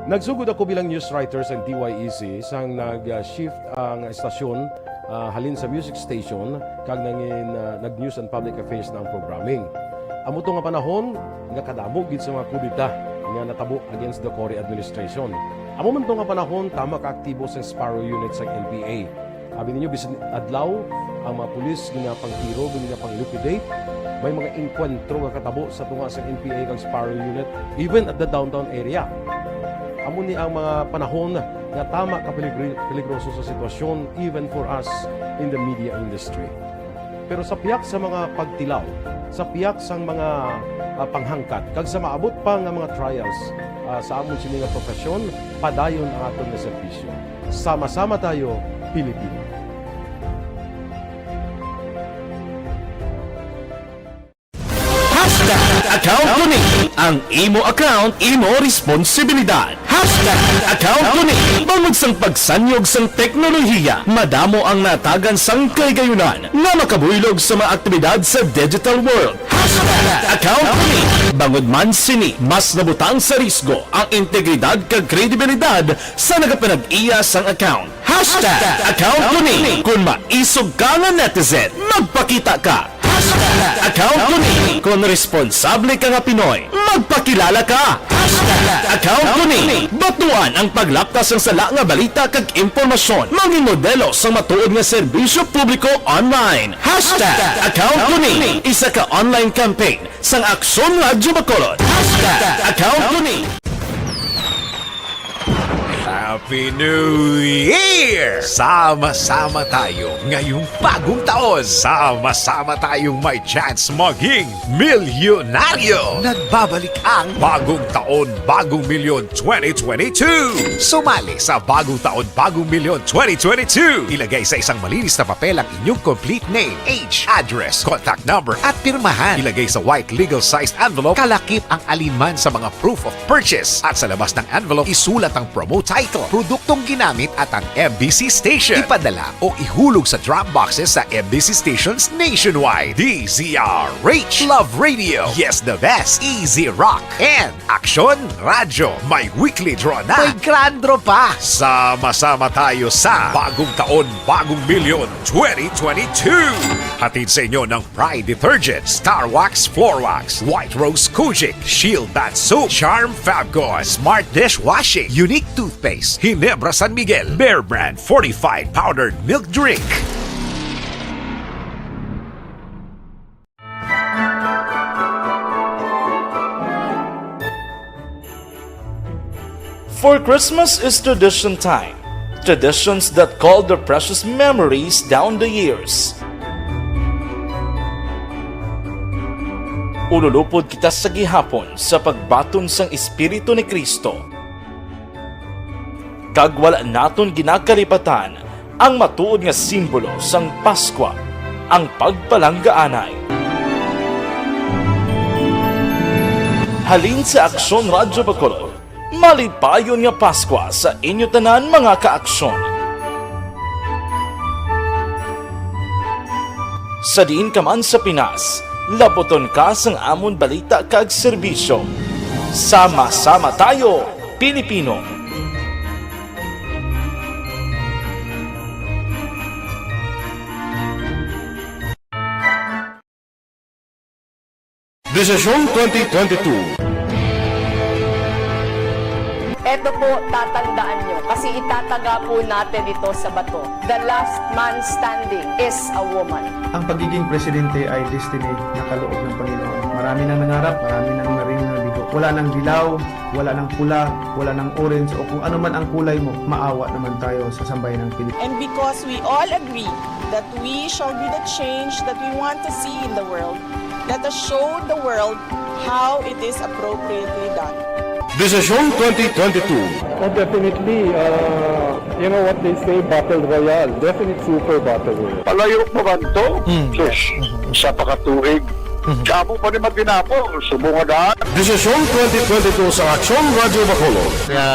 Nagsugod ako bilang news writer sang D Y E C sang nag-shift ang estasyon, ah, halin sa music station kag nangin, ah, nag-news and public affairs na ang programming. Amo to nga panahon nga kadamo gid sa mga kudeta nga natabo against the Cory administration. Amo man to nga panahon, tama ka aktibo sang Sparrow Unit sang N P A. Abi ninyo, bisan adlaw, ang mga pulis ginapangtiro, ginapang-liquidate. May mga engkwentro nga katabo sa tunga sa N P A kag Sparrow Unit, even at the downtown area. Amo ni ang mga panahon nga tama ka peligri-, peligroso sa sitwasyon, even for us in the media industry. Pero sa piyak sa mga pagtilaw, sa piyak sang mga, ah, panghangkat, kag sa maabot pa nga mga trials, ah, sa amon sini nga profesyon, padayon ang aton nga serbisyo. Sama-sama tayo, Pilipino. Hashtag account ko ni. Ang imo account, imo responsibilidad. Hashtag account ko ni. Bangod sang pagsanyog sang teknolohiya, madamo ang natagan sang kahigayunan nga makabuylog sa mga aktibidad sa digital world. Hashtag account ko ni. Bangod man sini, mas nabutang sa risgo ang integridad kag kredibilidad sa nagapanag-iya sang account. Hashtag account ko ni. Kung maisog ka nga netizen, magpakita ka. Hashtag account ko ni. Kung responsable ka nga Pinoy, magpakilala ka. Hashtag Account ko ni. Batuan ang paglaptas sang sala nga balita kag impormasyon. Mangin modelo sang matuod nga serbisyo publiko online. Hashtag account ko ni. Isa ka online campaign sang Aksyon Radyo Bacolod. Hashtag account ko ni. Happy New Year! Sama-sama tayo ngayong bagong taon. Sama-sama tayong may chance maging milyonaryo. Nagbabalik ang Bagong Taon, Bagong Milyon twenty twenty-two. Sumali sa Bagong Taon, Bagong Milyon twenty twenty-two. Ilagay sa isang malinis na papel ang inyong complete name, age, address, contact number, at pirmahan. Ilagay sa white legal sized envelope, kalakip ang alinman sa mga proof of purchase. At sa labas ng envelope, isulat ang promo title, produktong ginamit, at ang M B C station. Ipadala o ihulog sa drop boxes sa M B C stations nationwide. D Z R H, Love Radio, Yes the Best, Easy Rock, and Aksyon Radyo. May weekly draw na. May grand draw pa. Sama-sama tayo sa Bagong Taon, Bagong Milyon twenty twenty-two. Hatid sa inyo ng Pride Detergent, Star Wax Floor Wax, White Rose Kojic, Shield Bath Soap, Charm Fabcon, Smart Dishwashing, Unique Toothpaste, Ginebra San Miguel, Bear Brand Fortified Powdered Milk Drink. For Christmas is tradition time. Traditions that call their precious memories down the years. Ululupod kita sa gihapon sa pagbaton sang Espiritu ni Cristo. Kag wala naton ginakalipatan ang matuod nga simbolo sang Paskwa, ang pagpalanggaanay. Halin sa Aksyon Radyo Bacolod, malipayon nga Paskwa sa inyo tanan, mga ka-aksyon. Sa diin ka man sa Pinas, labuton ka sang amon balita kag serbisyo. Sama-sama tayo, Pilipino! Desisyon twenty twenty-two. Eto po, tatandaan nyo, kasi itataga po natin ito sa bato. The last man standing is a woman. Ang pagiging presidente ay destiny na kaloob ng Panginoon. Marami nang nangarap, marami nang naring nabigo. Wala nang dilaw, wala nang pula, wala nang orange, o kung ano man ang kulay mo, maawa naman tayo sa sambayanang Pilipino. And because we all agree that we shall be the change that we want to see in the world, let us show the world how it is appropriately done. Desisyon twenty twenty-two. Oh, definitely, uh, you know what they say, battle royale. Definite super battle royale. Palayo pa man to? Hmm. Sus, isa pa ka tuig. Mhm. Kamo pa ni matinapol, subong nga daan. Desisyon twenty twenty-two sa Aksyon Radyo Bacolod. Nga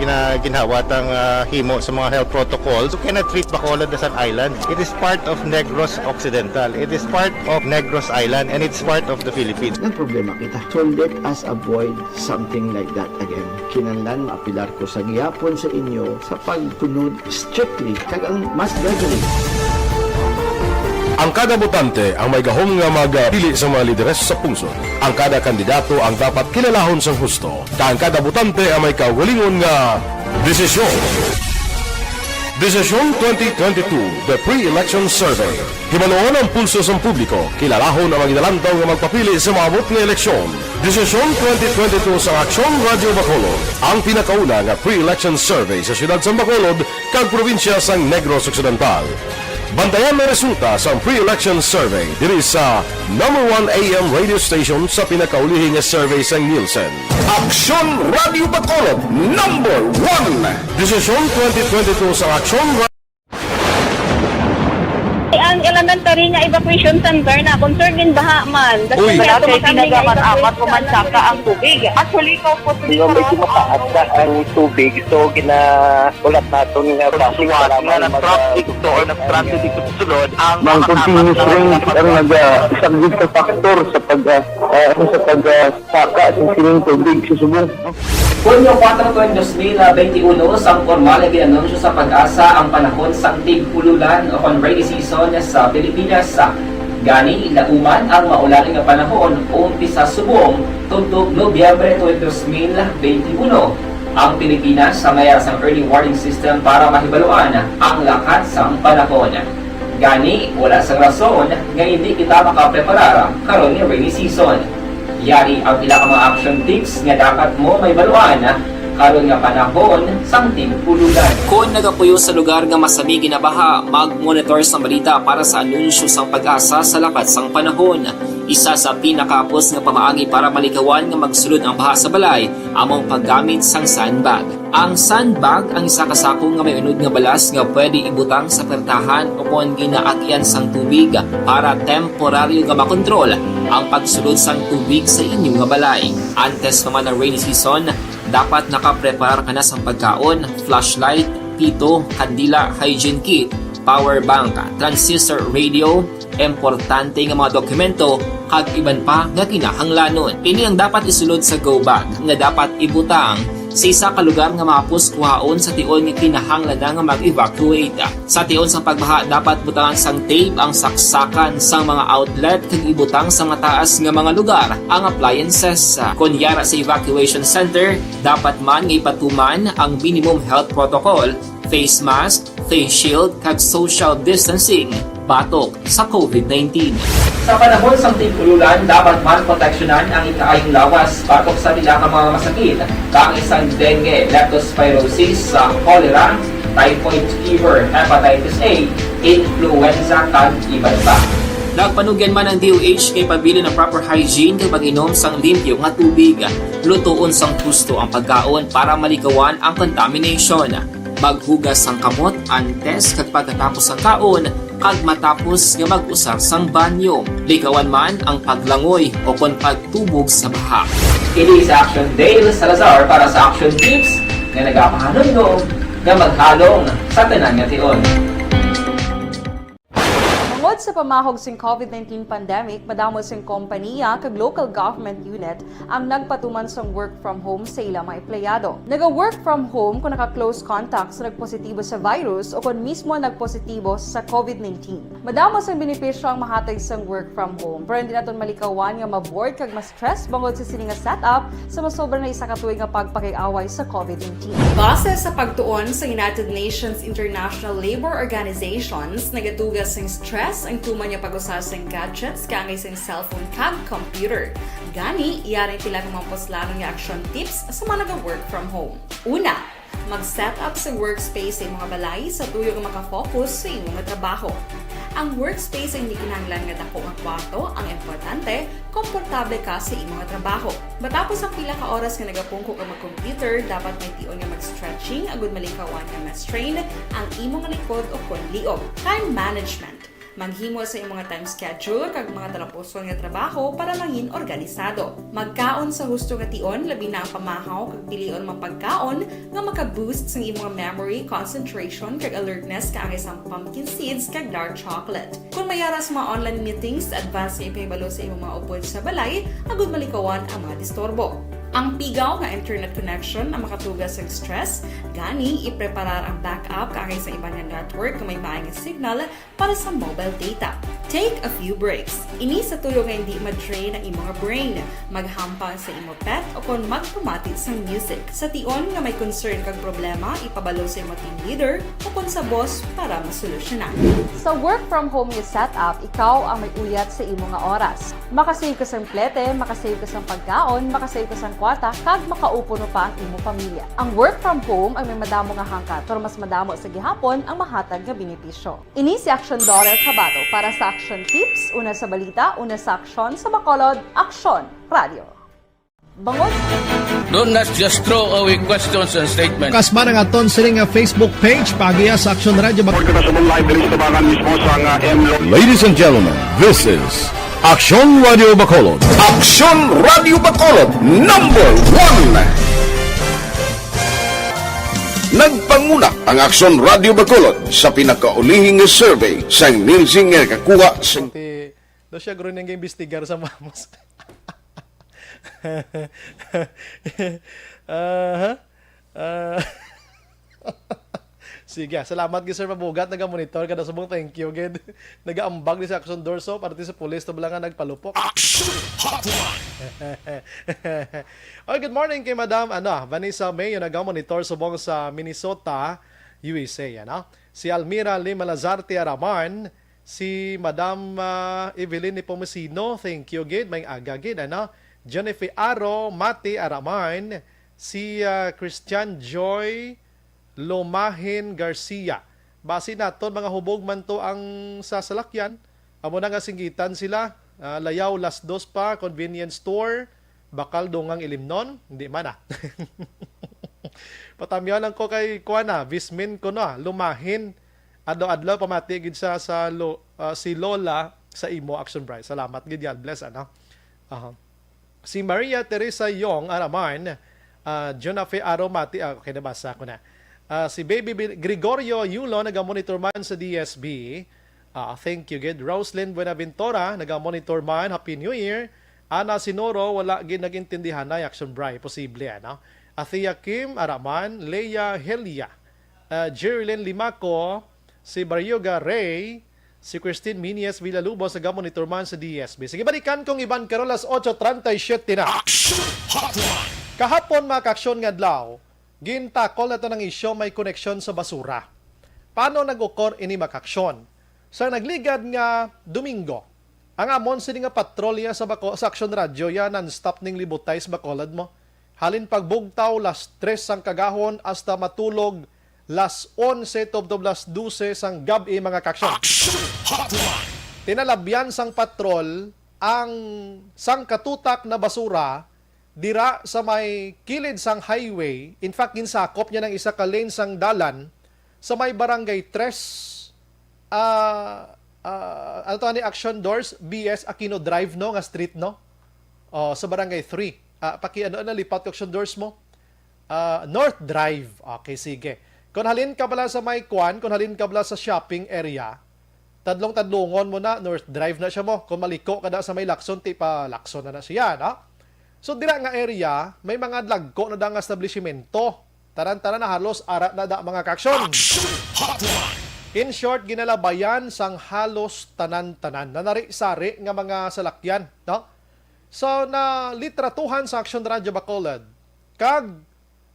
gina-, ginhawa tang, ah, himo sa mga health protocols. You cannot treat Bacolod as an island. It is part of Negros Occidental. It is part of Negros Island, and it's part of the Philippines. Nagproblema kita. So let us avoid something like that again. Kinahanglan maapelar ko sa gihapon sa inyo sa pagsunod strictly kag ang mass gathering. Ang kada botante ang may gahom nga magpili sa mga lideres sa pungsod. Ang kada kandidato ang dapat kilalahon sang husto, kag ang kada botante ang may kaugalingon nga desisyon. Desisyon twenty twenty-two, The Pre-Election Survey. Hibaluon ang pulso sang publiko, kilalahon ang mga ginalantaw nga magpapili sa maabot nga eleksyon. Desisyon twenty twenty-two sa Aksyon Radyo Bacolod, ang pinakauna nga pre-election survey sa siyudad sang Bacolod kag probinsya sang Negros Occidental. Bantayan ang resulta sang pre-election survey diri sa number one A M radio station sa pinakaulihi nga survey sang Nielsen. Aksyon Radyo Bacolod, number one! Desisyon twenty twenty-two sa Aksyon Ra- Ang elementary nga evacuation center na concern din baha man. Kasi Uy. Wala kay tinaga man apat o man saka ang tubig. Actually, ikaw po, Di ba, medyo mataas na ang tubig, so ginaulat naton nga Suwat nga nag-traffic to or nag-traffic dito sa sulod, ang Mang continuous rain ang nagasaglit sa factor sa pag, ah, ah, ano, sa pag, ah, saka sa sining tubig sa subong. Hunyo kuwatro, dos mil benti uno, sang pormal nga gin-anunsyo sa PAGASA ang panahon sang tig-ululan o kon rainy season sa Pilipinas. Gani, lauman ang maulan nga panahon umpisa subong tubtob Nobyembre twenty twenty-one. Ang Pilipinas sa mayara sang early warning system para mahibaluan ang lakat sang panahon. Gani, wala sang rason nga hindi kita makapreparar karon nga rainy season. Yari ang pila ka mga action tips nga dapat mo mahibaluan karon nga panahon sang tig-ululan. Kon nagapuyo sa lugar nga masami ginabaha, mag-monitor sang balita para sa anunsyo sang PAGASA sa lakat sang panahon. Isa sa pinakahapos nga pamaagi para malikawan nga magsulod ang baha sa balay amo ang paggamit sang sandbag. Ang sandbag ang isa ka sako nga may unod nga balas nga pwede ibutang sa pertahan o kon ginaagian sang tubig para temporaryo nga makontrol ang pagsulod sang tubig sa inyo nga balay. Antes pa man ang rainy season, dapat nakapreparar ka na sang pagkaon, flashlight, pito, kandila, hygiene kit, power bank, transistor radio, importante nga mga dokumento, kag iban pa nga kinahanglanon. Ini ang dapat isulod sa go bag nga dapat ibutang sa isa ka lugar nga mahapos kuhaon sa tion nga kinahanglan na nga mag-evacuate. Sa tion sang pagbaha, dapat butangan sang tape ang saksakan sang mga outlet kag ibutang sa mataas nga mga lugar ang appliances. Kon yara sa evacuation center, dapat man nga ipatuman ang minimum health protocol, face mask, face shield, kag social distancing batok sa covid nineteen. Sa panahon sang tig-ululan, dapat man proteksyonan ang ikaayong lawas batok sa pila ka mga masakit, kaangay sang dengue, leptospirosis, sa cholera, typhoid fever, hepatitis A, influenza, kag iban pa. Nagpanugyan man ang D O H kay pabilin ang proper hygiene kag pag-inom sang limpyo nga tubig, lutoon sang husto ang pagkaon para malikawan ang contamination. Maghugas sang kamot antes kag pagkatapos sang kaon kag matapos nga mag-usar sang banyo. Likawan man ang paglangoy o kon pagtubog sa baha. Ini si Action Dale Salazar para sa Action Tips nga nagapahanumdom nga maghalong sa tanan nga tion. Tungod sa pamahog sing covid nineteen pandemic, madamo sing kompaniya kag local government unit ang nagpatuman sang work from home sa ila mga empleyado. Naga-work from home kung naka-close contact sa nagpositibo sa virus o kon mismo nagpositibo sa covid nineteen. Madamo sang benepisyo ang mahatag sang work from home, pero hindi naton malikawan nga ma-bored kag ma-stress bangod sa sini nga setup sa masobra na isa ka tuig nga pagpakig-away sa covid nineteen. Base sa pagtuon sa United Nations International Labor Organizations, nagatuga sing stress ang tuman nga pag-usa sing gadgets kaangay sing cellphone kag computer. Gani, yari ang pila ka mga puslanon nga action tips sa mga naga-work from home. Una, mag-set up sa workspace sa imo nga balay sa tuyo nga maka-focus sa imo nga trabaho. Ang workspace ay hindi kinahanglan nga dako nga kwarto, ang importante, komportable ka sa imo nga trabaho. Matapos ang pila ka oras nga nagapungko ka mag-computer, dapat may tion nga mag-stretching agud malikawan nga ma-strain ang imo nga likod o kon liog. Time management. Maghimo sa imo nga time schedule kag mga talapuson nga trabaho para mangin organisado. Magkaon sa husto nga tion, labi na ang pamahaw, kag pilion mga pagkaon nga maka-boost sang imo nga memory, concentration, kag alertness, kaangay sang pumpkin seeds kag dark chocolate. Kon may ara sa mga online meetings, advance nga ipahibalo sa imo mga upod sa balay agud malikawan ang mga disturbo. Ang pigaw nga internet connection ang makatuga sang stress, gani ipreparar ang backup kaangay sa iban nga network nga may maay nga signal para sa mobile data. Take a few breaks. Ini sa tuyo nga hindi ma-drain ang imo nga brain. Maghampang sa imo pet o kon magpamati sang music. Sa tion nga may concern kag problema, ipabalo sa imo team leader o kon sa boss para masolusyonan. Sa work from home nga setup, ikaw ang may uyat sa imo nga oras. Makasave ka sang plete, makasave ka sang pagkaon, makasave ka sang kwarta, kag makaupo pa ang imo pamilya. Ang work from home ay may madamo nga hangkat, pero mas madamo sa gihapon ang mahatag nga benepisyo. Ini si Action Daughter Kabato para sa Action Tips, una sa balita, una sa aksyon, sa Bacolod, Aksyon Radio. Bangod. Don't not just throw away questions and statements. Kas man ang aton sini nga Facebook page, paagiha sa Action Radio Bac- Kita sa live diri sa tabangan mismo sa nga M Lo- Ladies and gentlemen, this is Action Radio Bacolod. Action Radio Bacolod, number one. Nagpanguna ang Action Radio Bacolod sa pinakaulihing survey sa Nielsen nga nakakuha sa Ti, do siya guro niyang imbestigar sa mamos. Aha. Ah. Sige, salamat gid, Sir Mabugat, naga-monitor ka na subong. Thank you gid. Nagaambag ni sa Action Dorso, parte sa pulis to bala nga nagpalupok. Action Hotline! Oy, good morning kay Madam, ano, Vanessa Mayo, naga-monitor subong sa Minnesota, U S A, ano? Si Almira Lima Lazarte Araman, si Madam, ah, Evelyn Nepomuceno, thank you gid, may aga gid, ano? Jennifer Aro Mati Araman, si, ah, Christian Joy Lomahin Garcia. Basi naton mga hubog man to ang sa salakyan. Amo na nga singgitan sila. Ah, layaw las dos pa, convenience store, bakal dungang ilimnon. Hindi man ah. Patamyaw lang ko kay kuan na, Vismin ko na, Lumahin. Adlaw-adlaw pamati gid siya sa lo, ah, si Lola sa imo, Action Bright. Salamat gid, God bless, ano? Aha. Si Maria Teresa Yong Araman, ah, Jonafe Aromati, ah, okay, nabasa ko na. Ah, si Baby Bi-, Gregorio Yulo, naga-monitor man sa D S B. Ah, thank you gid. Roslyn Buenaventura, naga-monitor man. Happy New Year. Ana Sinoro, wala gid nag-intindihan na Action Bry. Posible, ano? Athea Kim Araman, Leia Helia, ah, Jerilyn Limaco, si Barioga Ray, si Christine Minies Villalubos, naga-monitor man sa D S B. Sige, balikan kong iban karon, las ocho treinta y siete na. Action Hotline! Kahapon, mga kaaksyon, nga adlaw, gintakol naton ang isyu may koneksyon sa basura. Paano nag-ukor ini, mga kaaksyon? Sa nagligad nga Domingo, ang amon sini nga patrolya sa Baco-, sa Action Radio, ya non-stop ning libutay sa Bacolod mo. Halin pagbugtaw, las tres sang kagahon, hasta matulog, las onse tubtob las dose sang gab-i, mga kaaksyon. Action Hotline! Tinalabyan sang patrol ang sangkatutak na basura dira sa may kilid sang highway. In fact, ginsakop niya ng isa ka lane sang dalan sa may Barangay Tres, ah, ah, ano to ni, Action Doors, B S Aquino Drive, no, nga street, no? Oh, sa Barangay Three. Ah, paki-, ano, ano, lipat ko, Action Doors mo? Ah, North Drive. Okay, sige. Kung halin ka bala sa may kwan, kung halin ka bala sa shopping area, tadlong-tadlongon mo na, North Drive na siya mo. Kung maliko ka da sa may Lacson, ti pa Lacson na na siya, no? So, dira nga area, may mga dagko na da nga establishmento. Tanan-tanan na halos ara na da, mga kaaksyon. Action Hotline! In short, ginalabayan sang halos tanan-tanan na nari-sari nga mga salakyan, no? So, nalitratuhan sa Action Radio Bacolod, kag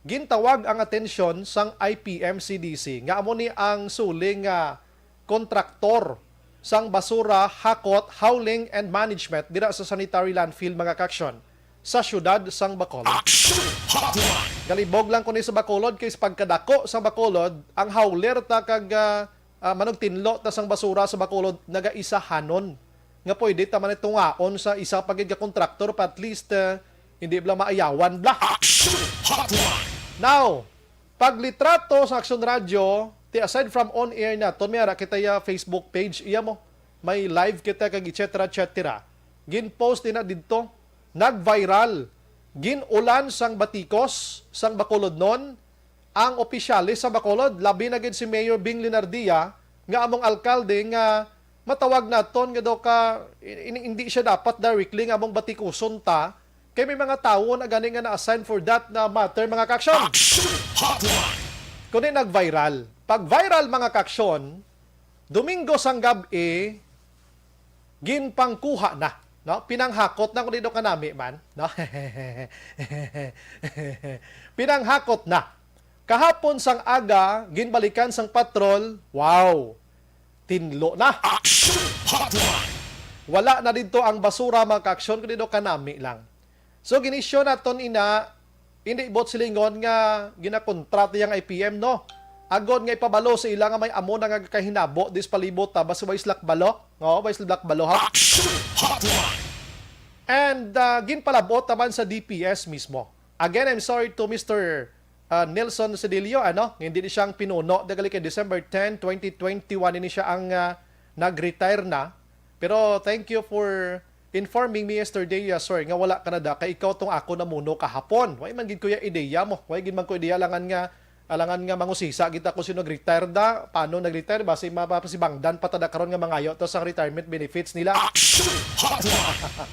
gintawag ang atensyon sang I P M C D C, nga amo ni ang suling, ah, kontraktor sang basura, hakot, hauling, and management dira sa sanitary landfill, mga kaaksyon, sa siyudad sang Bacolod. Action Hotline! Galibog lang ko ni sa Bacolod, kay sa pagkadako sang Bacolod, ang hauler ta kag, ah, ah, manugtinlo ta sang basura sa Bacolod, nagaisahanon nga pwede ta man tungaon sa isa pa gid ka kontraktor, pa at least, ah, hindi bla maayawan bla. Action Hotline! Now, paglitrato sa Action Radio, ti aside from on air naton, may ara kita ya Facebook page, iya mo. May live kita kag et cetera, et cetera. Gin-post din na didto, nag-viral. Gin-ulan sang batikos sang Bacolodnon ang opisyales sa Bacolod, labi na gid si Mayor Bing Linardia, nga among alkalde, nga matawag naton nga daw ka, in-, in-, hindi siya dapat directly nga among batikuson ta, kay may mga tawo na gani nga na-assign for that na matter, mga kaaksyon. Action Hotline! Kundi nag-viral. Pag viral, mga kaaksyon, Domingo sang gab-i, ginpangkuha na, no? Pinanghakot na, kung dito kanami man, no? Pinanghakot na. Kahapon sang aga, ginbalikan sang patrol, wow! Tinlo na. Action Hotline! Wala na dito ang basura, mga kaaksyon, kung dito kanami lang. So, ginisyo naton ina, hindi buot silingon nga ginakontrata yang I P M, no? Agod nga ipabalo sa ila nga may amo na nga kahinabo dis palibot, ha? Basta way sila kabalo. Oo, way sila kabalo, ha? Action Hotline! And, ah, ginpalabot naman sa D P S mismo. Again, I'm sorry to Mister ah, Nelson Cedillo, ano, hindi ni siyang pinuno. Dagali kay December ten, twenty twenty-one, ini siya ang, ah, nag-retire na. Pero thank you for informing me yesterday, ah, sir, nga wala ka na da, kay ikaw tong ako namuno kahapon. Way man gid ko ya ideya mo. Way gid man ko ideya, alangan nga, alangan nga mangusisa kita kung sino nag-retire da, paano nag-retire, basi mapasibangdan pa ta da karon nga mangayo to sa retirement benefits nila. Action Hotline!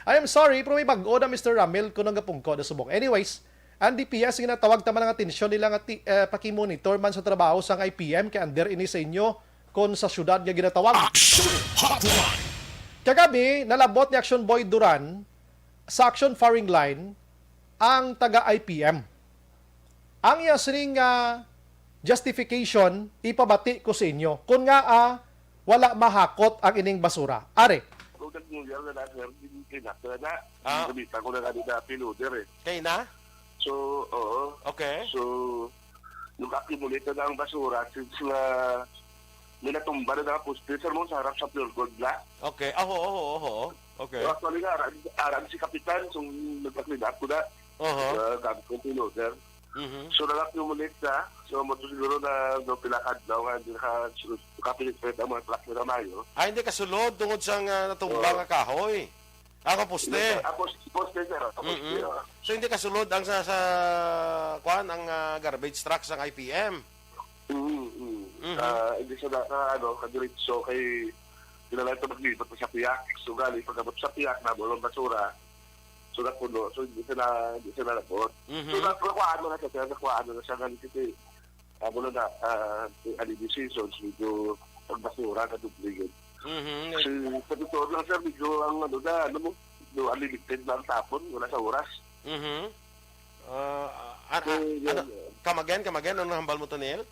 I am sorry, pero may bag-o na, Mister Ramil, kung nagapungko na subong. Anyways, Ang D P S, ginatawag ta man ang atensyon nila nga ti-, eh, pakimonitor man sa trabaho sang I P M kay under ini sa inyo kon sa syudad nga ginatawag. Action Hotline! Kagabi, nalabot ni Action Boy Duran sa Action Firing Line ang taga I P M. Ang iya sining, ah, justification, ipabati ko sa inyo. Kung nga, ah, wala mahakot ang ining basura. Are. Kung nag-New Year na lang, sir, hindi kinakta na. Ah. Balita ko na nga din na piloader eh. Kay na? So, oo. Okay. So, nag-accumulate na ang basura since nga may natumba na nga poste, sir, mo sa harap sa Pure Gold na. Okay. Oho, oho, oho. Okay. So, actually nga, arang, arang si Kapitan, so nag-clean up ko na. Oho. Uh, gamit kong piloader. Mhm. So, nag-accumulate na. So, mo to siguro na no, pila ka adlaw nga hindi naka-, naka-penetrate ang mga truck nila Mayo. Ah, hindi kasulod tungod sa nga natumba Oo. nga kahoy. Ah, ang poste. Hindi, ah, pos-, poste, sir. Ah, poste, Mm-mm. ah. So, hindi kasulod ang sa, sa, kuan, ang, ah, garbage truck sang I P M? Mm, mm. Mhm. Ah, hindi siya na, na, ano, kadiretso kay kinahanglan ito maglibot na sa piyak. So, gali, pag-abot sa piyak, nabulong basura. So, napuno. So, hindi siya na, hindi siya nalabot. Mhm. So, na-, nakuhaan mo na siya, sir. Nakuhaan mo na siya. Gali, kasi, amo na na, ah, holiday seasons, medyo ang basura na doble yun. Mhm. Kasi, sa totoo lang, sir, medyo ang ano na, ano mo, medyo unlimited na ang tapon, wala sa oras. Mhm. Ah, ah, So, ah, yun, ano, yun. Come again, come again, ano hambal mo to, Neil?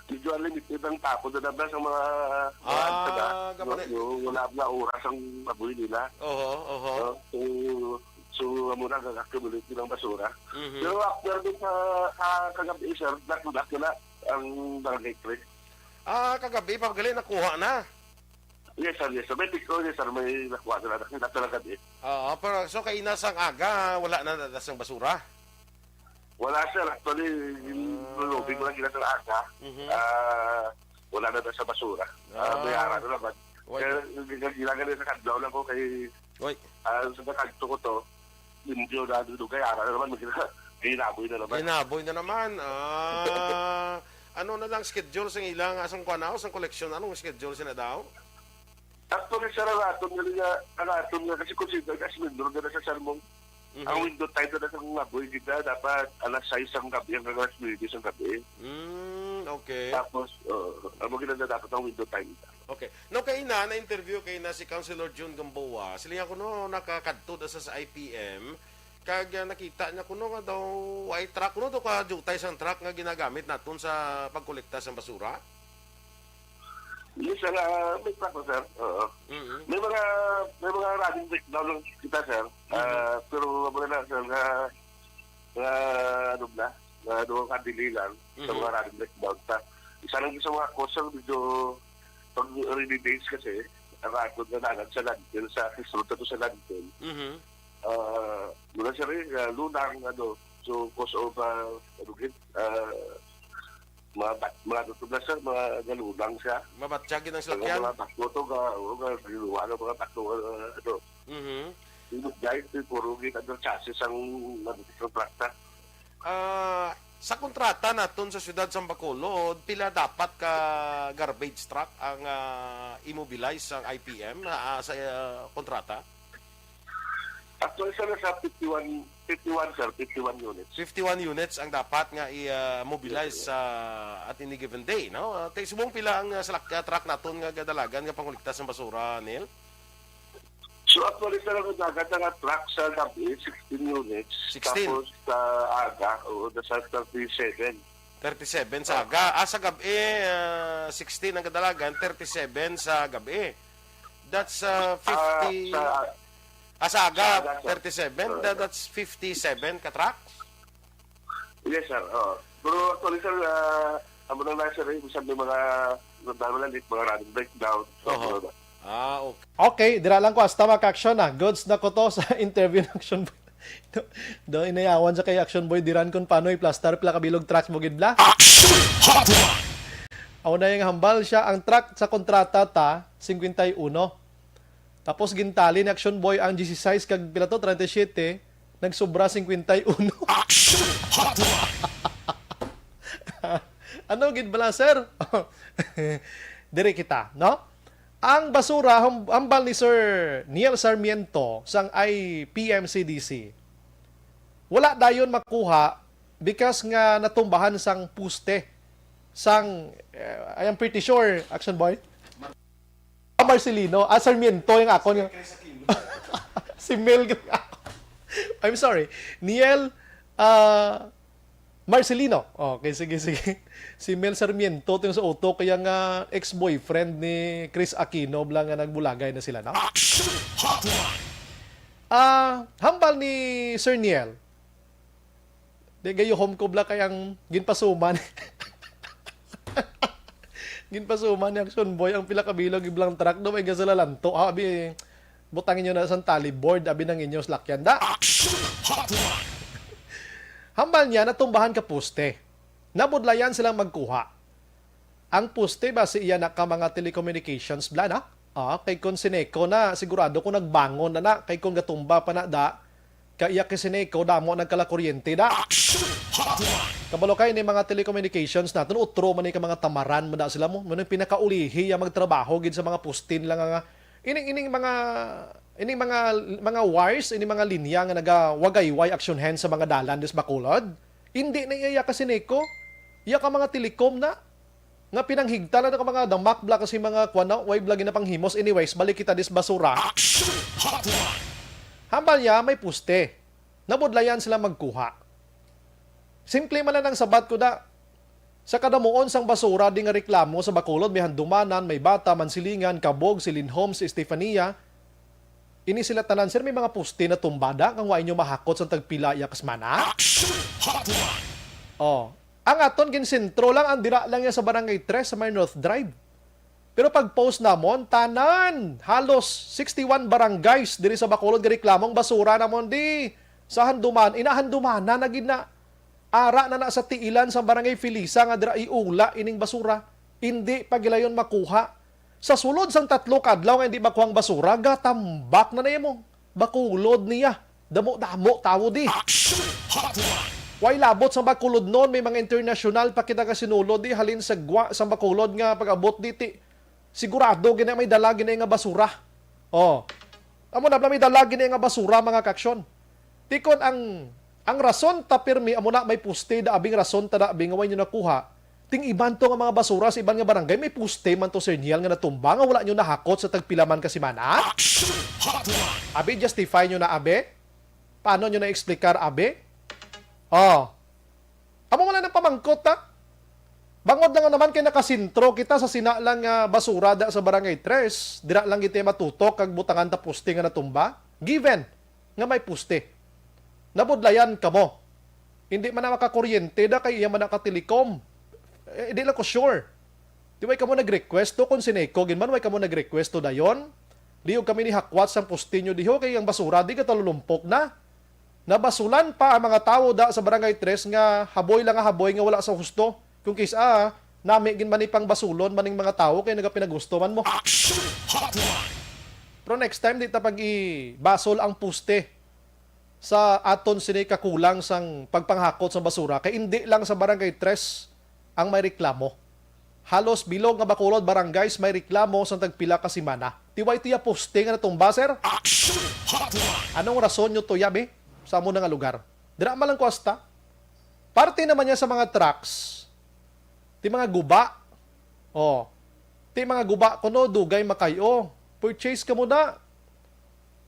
Medyo unlimited ang tapon na nabla sa mga, mga Ah, ano, kapalit. Yung wala na oras ang amoy nila. Oho, oho. No? So, so, amo na, nag-accumulate din ang basura. Mhm. Pero after dun sa, sa kagabi, sir, black, black na ang barangay three. Ah, kagabi, pag gali, nakuha na. Yes, sir, yes, sir. May picture, yes, sir. May nakuha sila. Nakita talaga, eh. Oo, pero so kaina sang aga, wala na nadas ang basura? Wala, sir. Actually, yung Ah. lubing ko lang gina sa aga, Mhm. ah, wala na sa basura. Ah, Ah. may ara na naman. Why? Kaya, nag-, nag-, nag-, sa kadlaw lang ko kay, Oy. ah, sa kadto ko to, limpyo na ang dugay, ara na naman, may gina-, may hinaboy na naman. Hinaboy na naman. Ah, ano na lang schedule sang ilang, ah, sang kuan, sang koleksyon? Anong schedule sila daw? Actually, sir, ang aton nga, nga, ang aton nga, kasi considered as member na sa sermon, Mhm. ang window time na sa mga boy, kita dapat alas sais ang gabi hanggang alas nuwebe ang gabi. Mm, okay. Tapos, uh, ang mga ginanda dapat ang window time. Okay. Now, kaina, na-interview kaina si Councilor Jun Gamboa. Sila nga kuno nakakadto da sa, sa I P M. Kag, ah, nakita niya kuno nga daw ay truck. Kuno daw ka jutay sang truck nga ginagamit naton sa pagkolekta sang basura? Yes, sir. Ah, may truck, sir. Oo. Mm-hmm. May mga, may mga running breakdown lang kita, sir. Mm-hmm. Ah, pero wala na, sir, nga, nga, ano na, nga, ano, kadili lang sa Mm-hmm. mga running breakdown. Sa, isa lang sa mga cause, sir, medyo pag rainy days kasi, ang atod na dagat sa landfill, sa, sa, sa landfill. Mm-hmm. Ah, mula, sir, eh, ah, lunang, ano, so, cause of, ah, ano, gid, ah, mga bat-, mga ano to na, sir, mga galunang siya. Mabatsyag gid ang Mga, salakyan. Mga bato to, ga-, o, ga-, ginuha ng mga bato, ah, ano. Mhm. Yung guys, yung puro gid, ano, chassis ang, ano, sa planta. Ah, sa kontrata naton sa siyudad sang Bacolod, pila dapat ka garbage truck ang, ah, immobilize sang I P M, ah, sa, ah, kontrata? Actually, sir, nasa fifty-one, fifty-one, sir, fifty-one units. Fifty-one units ang dapat nga i-, ah, mobilize Yes, sir. sa at any given day, no? Ah, tay, subong pila ang, ah, salak-, ah, truck naton nga gadalagan nga pangkolekta sang basura, Neil? So, actually, sir, ang dagat nga truck sa gabi, sixteen units. Sixteen? Tapos sa aga, oo, nasa thirty-seven. Thirty-seven sa Ah. aga. Ah, sa gabi, ah, sixteen ang kadalagan, thirty-seven sa gabi. That's, uh, Ah, fifty, sa ah, sa aga, sa aga, sir. Thirty-seven. Sa That, aga. That's fifty-seven ka trucks? Yes, sir. Oo. Pero actually, sir, ah, amo na lang, sir, eh, minsan may mga, mga, mga running breakdown. So, Oho. Ano na. Ah, okay. Okay, dira lang ko hasta maka-action na. Goods na ko to sa interview ng action. Do, do inayawan sa kay Action Boy Diran kung paano i-plaster pila ka bilog trucks mo gid bla. Action Hotline! Ako na yung hambal siya, ang truck sa kontrata ta, cincuenta y uno. Tapos gintali ni Action Boy ang dieciséis kag pila to, treinta y siete, nagsobra cincuenta y uno. Action Hotline! Ano gid bala, sir? Diri kita, no? Ang basura, hum-, hambal ni Sir Neil Sarmiento sang I P M C D C. Wala dayon makuha because nga natumbahan sang poste sang, eh, I am pretty sure, Action Boy. Ah, Marcelino, ah, Sarmiento yung ako niya. Si Mel, I'm sorry. Niel, ah, Marcelino. Okay, sige, sige. Si Mel Sarmiento, yung sa utok, kaya nga ex-boyfriend ni Chris Aquino, bla nga nagbulagay na sila, no? Action Hotline! Ah, hambal ni Sir Niel, di gayuhom ko bla kay ang ginpasuman. Ginpasuman ni Action Boy ang pila ka bilog iblang truck daw ay gasalalanto. Ah, abi, butangin nyo na sang tali board, abi, nang inyo slakyan da. Action Hotline! Hambal niya, natumbahan ka poste. Nabudlayan silang magkuha. Ang poste ba si iya na ka mga telecommunications bla na? Ah, kay kon Sineco na, sigurado ko nagbangon na na, kay kon gatumba pa na da, kay iya kay Sineco, damo nagkalakuryente da. Action Hotline! Kabalo kay ni mga telecommunications naton, utro man ni ka mga tamaran man da sila mo. Mao nang pinakaulihi ya magtrabaho gid sa mga poste nila nga, nga ining, ining mga, ining mga, mga wires, ining mga linya nga nagawagayway aksyon hen sa mga dalan dis Bacolod. Hindi na iya ka Sineco, iya ka mga telecom na. Nga pinanghigta lang ka mga damak bla kasi mga kuwan na, way bla ginapanghimos. Anyways, balik kita dis basura. Action Hotline! Hambal niya, may poste. Nabudlayan sila magkuha. Simple man lang ang sabat ko da. Sa kadamuon sang basura di nga reklamo sa Bacolod, may Handumanan, may Bata, Mansilingan, Kabog, Silin Homes, Estefania. Ini sila tanan, sir, may mga poste na tumbada kang wa inyo mahakot sa tagpila iya ka semana. Action Hotline! Oh, ang aton ginsentro lang ang dira lang yan sa Barangay Tres sa may North Drive. Pero pag post namon, tanan, halos sixty-one barangays diri sa Bacolod gareklamong basura namon di sa Handuman, ina Handumanan na gid na. Ara na na sa tiilan sa Barangay Felisa nga dira iula ining basura. Indi pa gilayon makuha. Sa sulod sang tatlo ka adlaw nga indi makuha ang basura, gatambak na nimo. Bacolod niya. Damo-damo tawo di. Action Hotline! Way labot sa Bacolod noon, may mga internasyonal pa kita ka sinulod di, halin sa gwa sa Bacolod nga pag-abot di, ti, sigurado gina may dala gina nga basura. Oh. Amo na bala may dala gina nga basura, mga kaaksyon. Ti kon ang, ang rason ta pirmi amo na may poste da, abing rason ta da, abing nga way nyo nakuha. Ting iban to nga mga basura sa iban nga barangay, may poste man to, Sir Niel, nga natumba nga wala nyo nahakot sa tagpila man ka semana? Action Hotline! Abi, justify nyo na, abi? Paano nyo na-explicar, abi? Oh. Amo man lang ang pamangkot, ha? Bangod lang naman kay nakasentro kita sa sina lang nga basura da sa Barangay Tres, dira lang kita matutok kag butangan ta poste nga natumba. Given nga may poste. Nabudlayan kamo. Hindi man na makakuryente da kay iya man na ka-telecom. Eh, di lang ko sure. Di way kamo nag-request to kung Sineco gid man, way kamo nag-request to dayon? Liog kami ni hakwat sang poste nyo diho kay ang basura di katalulumpok na. Nabasulan pa ang mga tawo da sa Barangay Tres nga haboy lang nga haboy nga wala sa husto. Kung kis-a, nami gid man ni pangbasulon man ning mga tawo kay nagapinaghusto man mo. Action Hotline! Pero next time, di ta pag-ibasol ang poste sa aton sini kakulang sang pagpanghakot sa basura, kay indi lang sa Barangay Tres ang may reklamo. Halos bilog nga Bacolod barangays may reklamo sang tagpila ka semana. Ti way tiya poste nga natumba, sir? Action Hotline! Anong rason nyo to, yabi? Sa amo na nga lugar. Dira man lang ko hasta. Parte naman niya sa mga trucks. Ti mga guba. Oh. Ti mga guba kuno, dugay makay-o. Purchase kamo na.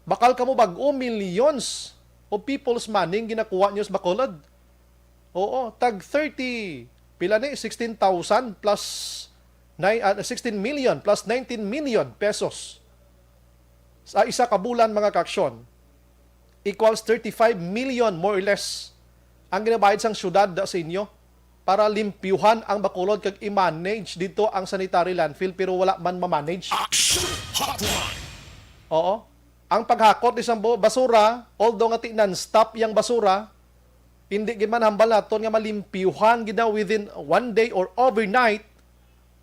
Bakal kamo bag-o, millions of people's money ang ginakuha niyo sa Bacolod. Oo, tag thirty, pila ni? Sixteen thousand plus nine, ah, sixteen million plus nineteen million pesos sa isa ka bulan, mga kaaksyon, equals thirty-five million, more or less, ang ginabayad sang syudad da sa inyo para limpyuhan ang Bacolod kag i-manage dito ang sanitary landfill, pero wala man ma-manage. Action Hotline! Oo. Ang paghakot ni sang bu-, basura, although nga ti non-stop yang basura, hindi gid man hambal naton nga malimpyuhan gid na within one day or overnight,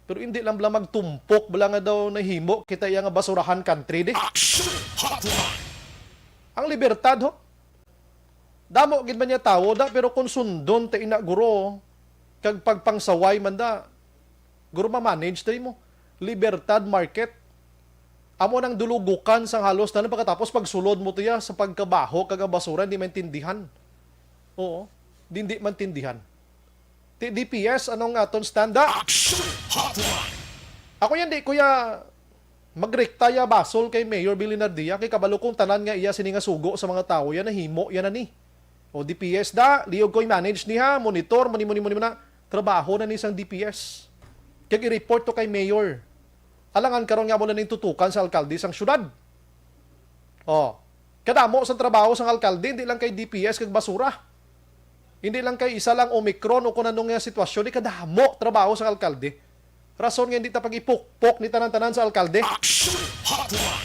pero hindi lang bala magtumpok bala nga daw nahimo kita iya nga basurahan country di. Action Hotline! Ang libertad, ho? Damo gid man niya tawo da, pero kung sundon ta ina guro, kag pagpangsaway man da, guro ma-manage ta mo. Libertad Market. Amo nang dulugukan sang halos tanan, pagkatapos pagsulod mo tiya sa pagkabaho kag ang basura, hindi maintindihan. Oo. Di, di maintindihan. Ti D P S, anong aton standa? Action Hotline! Ako yan, di ko ya magrekta ya basol kay Mayor Bill Lenardia, kay kabalo kong tanan nga iya sini nga sugo sa mga tawo yan, nahimo yan na ni. O D P S da, liog ko i-manage niha, monitor, muni, muni, muni, muna. Trabaho na ni sang D P S. Kag i-report to kay Mayor. Alangan karon nga mo na ning tutukan sa alkalde sang syudad. Oh, kadamo sang trabaho sang alkalde, hindi lang kay D P S kag basura. Hindi lang kay isa lang Omicron o kung anong nga sitwasyon, di kadamo trabaho sang alkalde. Rason nga hindi ta pag-ipukpok ni tanan-tanan sa alkalde. Action Hotline!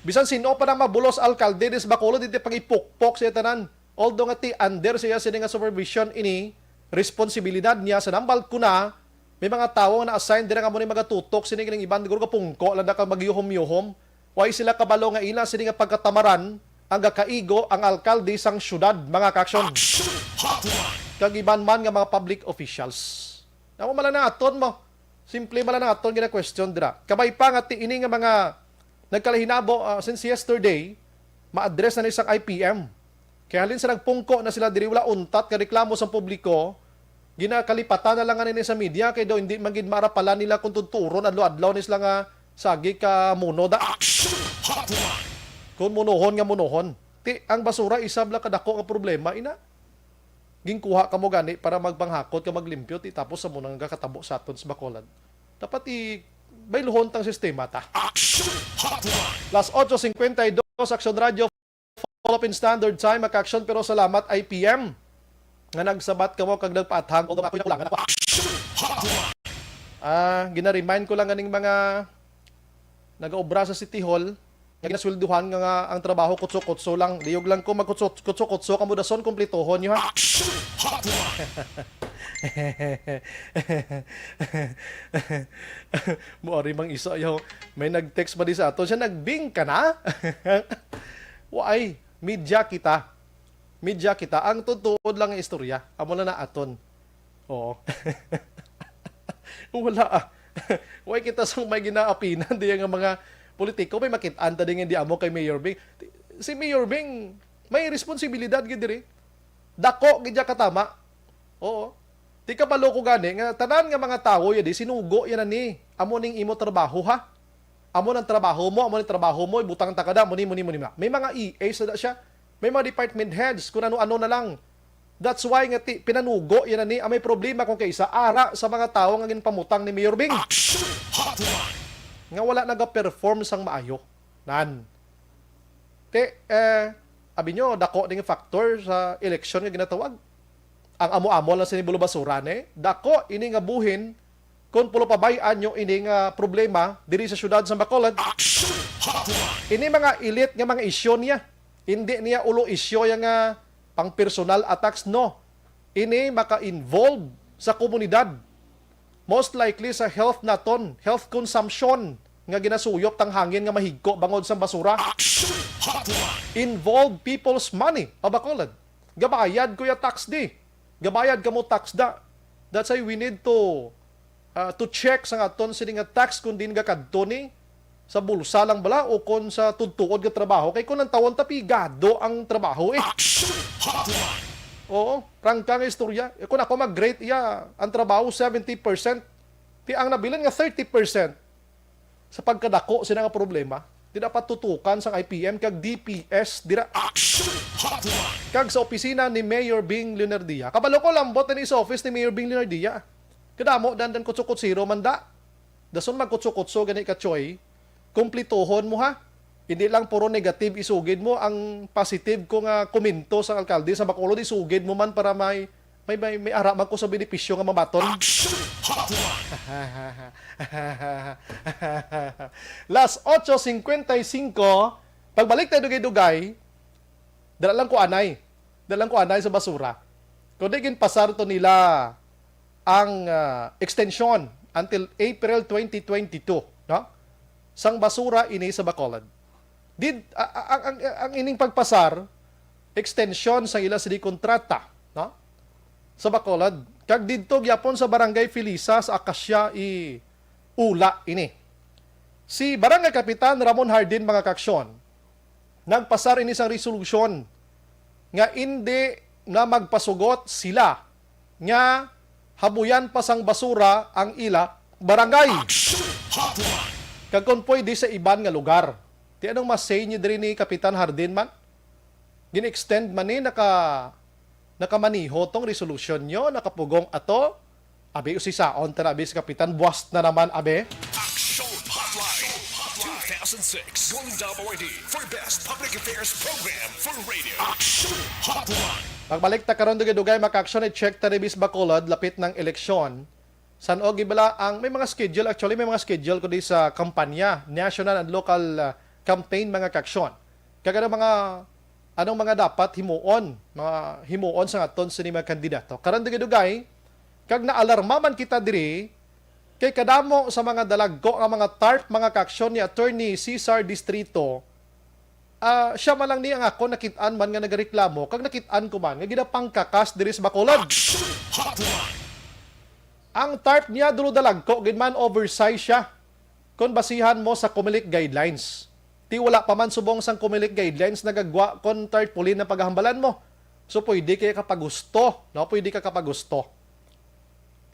Bisan sino pa na mabulos alkalde dis Bacolod, hindi pag-ipukpok siya tanan. Although nga ti under siya sini nga supervision ini, responsibilidad niya sa nambal ko na, may mga tawo nga na-assign dira nga mo ni magatutok sini kining iban, siguro kapungko lang na ka magyuhom-yuhom. Way sila kabalo nga ila sini nga pagkatamaran ang gakaigo ang alkalde sang syudad, mga kaaksyon. Action Hotline! Kag iban man nga mga public officials. Namo man lang na aton mo. Simple man lang na aton gina-question dira. Kabay pa nga ti ini nga mga nagkalahinabo, ah, since yesterday, ma-address na ni sang I P M. Kay halin sa nagpungko na sila diri, wala untat nga reklamo sang publiko, ginakalipatan na lang nga nini sa media kay daw hindi man gid maarapalan nila kung tuturon adlaw-adlaw ni sila nga sagi ka muno da. Action Hotline! Kung munohon nga munohon. Ti, ang basura isab lang kadako nga problema, ina. Ginkuha kamo gani para magpanghakot ka maglimpyo, ti tapos sa munang gakatabo sa aton sa Bacolod. Dapat i bayluhon tang sistema ta. Action Hotline! Las ocho cincuenta y dos, Action Radio, Philippine Standard Time, mga kaaksyon, pero salamat I P M nga nagsabat kamo kag nagpaathag, although ako yung kulangan ako. Action Hotline! Ah, gina-remind ko lang ganing mga nagaobra sa City Hall, nga ginasweldohan nga, nga ang trabaho kutso-kutso lang. Liyog lang ko magkutso-kutso kamo dason, kumplitohon niyo, ha? Action Hotline! Mo ari mang isa yaw. May nag-text pa di sa ato. Siya, "Nagbing ka na?" Waay, media kita. Media kita. Ang tutuod lang nga istorya. Amo na na aton. Oo. Wala, ah. Way kita sang may ginaapinan diya nga mga politiko, may makit-an ta di nga di amo kay Mayor Bing. Si Mayor Bing, may responsibilidad gid diri. Dako gid ya katama. Oo. Di ka maloko gani nga tanan nga mga tawo ya di sinugo yan na ni. Amo ning imo trabaho, ha? Amo nang trabaho mo, amo ning trabaho mo, ibutang ta kada, muni, muni, muni na. May mga E A sa da siya. May mga department heads, kung ano-ano na lang. That's why nga ti, pinanugo yan na ni, ang may problema kung kaisa, ara sa mga tawo nga ginpamutang ni Mayor Bing. Action Hotline! Nga wala naga-perform sang maayo. Nan. Ti, eh, abi nyo, dako ding factor sa eleksyon nga ginatawag. Ang amo-amo lang sini bulo basura ni. Dako ini nga buhin kung pulupabay-an nyo ini nga problema diri sa syudad sa Bacolod. Action Hotline! Ini mga elite nga mga isyu niya. Hindi niya ulo isyu yang, ah, pang personal attacks, no. Ini maka-involve sa komunidad. Most likely sa health naton, health consumption nga ginasuyop tang hangin nga mahigko bangod sang basura. Action Hotline! Involve people's money, pa Bacolod. Gabayad ko ya tax di. Gabayad kamo tax da. That's why we need to, ah, to check sa aton sini nga tax kung din gakadto ni sa bulsa lang bala o kon sa tudtuod nga trabaho. Kay kung ang tawon ta pigado ang trabaho, eh. Action Hotline! Oo, prangka nga istorya. Eh, kung ako mag-grade iya, ang trabaho seventy percent. Ti ang nabilin nga thirty percent. Sa pagkadako sina nga problema, di dapat tutukan sang I P M kag D P S dira. Action Hotline! Kag sa opisina ni Mayor Bing Leonardia. Kabalo ko, lambot ni sa office ni Mayor Bing Leonardia. Kadamo dan dan kutso-kutsiro man da. Dason magkutso-kutso gani ka, Choy. Kumplitohon mo, ha. Hindi lang puro negative isugid mo, ang positive ko nga komento sa alkalde sa Bacolod isugid mo man para may, may, may, may ara man ko sa benepisyo nga mabaton. Action Hotline! Las ocho cincuenta y cinco, pagbalik tayo dugay-dugay, dala lang ko anay. Dala lang ko anay sa basura. Kundi ginpasar to nila ang, ah, extension until April twenty twenty-two, no? Sang basura ini sa Bacolod. Did, a-, a-, ang, ang, ang ining pagpasar, extension sa ila sini kontrata, no? Sa Bacolod. Kag didto gyapon sa Barangay Felisa sa Acacia i Ula ini. Si Barangay Kapitan Ramon Hardin, mga kaaksyon, nagpasar ini sang resolusyon nga indi na magpasugot sila nga habuyan pa sang basura ang ila barangay. Action Hotline! Kag kung pwede sa iban nga lugar. Ti anong masay niyo diri ni Kapitan Hardin man? Gin-extend man ni naka, nakamaneho tong resolution niyo, nakapugong ato? Abi, usisaon ta na, abi, si Kapitan, buwas na naman, abi. Action Hotline two thousand six Golden Dome Awardee for Best Public Affairs Program for Radio. Action Hotline! Pagbalik ta karon, dugay-dugay, mga ka-aksyon, i-check ta ni Bis Bacolod, lapit ng eleksyon. San-o gid bala ang, may mga schedule, actually, may mga schedule ko di sa kampanya, national and local, ah, campaign, mga ka-aksyon. Kag ano mga, anong mga dapat himuon, mga himuon sa aton sini mga kandidato. Karon dugay-dugay, kag naalarma man kita diri, kay kadamo sa mga dalagko nga mga tarp, mga ka-aksyon, ni Attorney Cesar Distrito, ah, siya man lang ni ang ako nakit-an man nga nagareklamo, kag nakit-an ko man nga ginapangkakas diri sa Bacolod. Action Hotline! Ang tarp niya, dulo dalagko gid man, oversize siya. Kon basihan mo sa Comelec guidelines. Ti wala pa man subong sang Comelec guidelines nagagwa kon tarpaulin ang paghambalan mo. So, pwede kaya ka pagusto, no? Pwede ka kapagusto.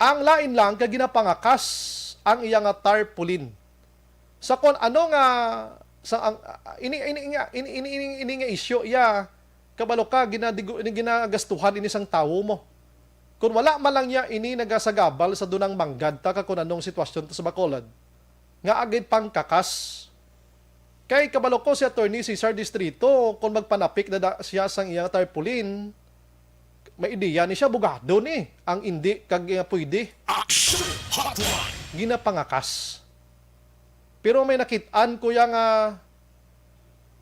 Ang lain lang kay ginapangakas ang iya nga tarpaulin. Sa kon ano nga, sa ang, ini, ini, ini, ini, ini, ini nga isyu, iya, kabalo ka, ginadigo-, ini ginagastuhan ini sang tawo mo. Kung wala man lang niya ini nagasagabal sa dunang manggad ta ka kung anong sitwasyon ta sa Bacolod, nga agid pangkakas. Kay kabalo ko si Attorney Cesar Distrito, kung magpanapik na da siya sang iyang tarpaulin, may ideya ni siya, bugado ni ang indi kag, uh, pwede. Action Hotline! Ginapangakas. Pero may nakit-an ko ya nga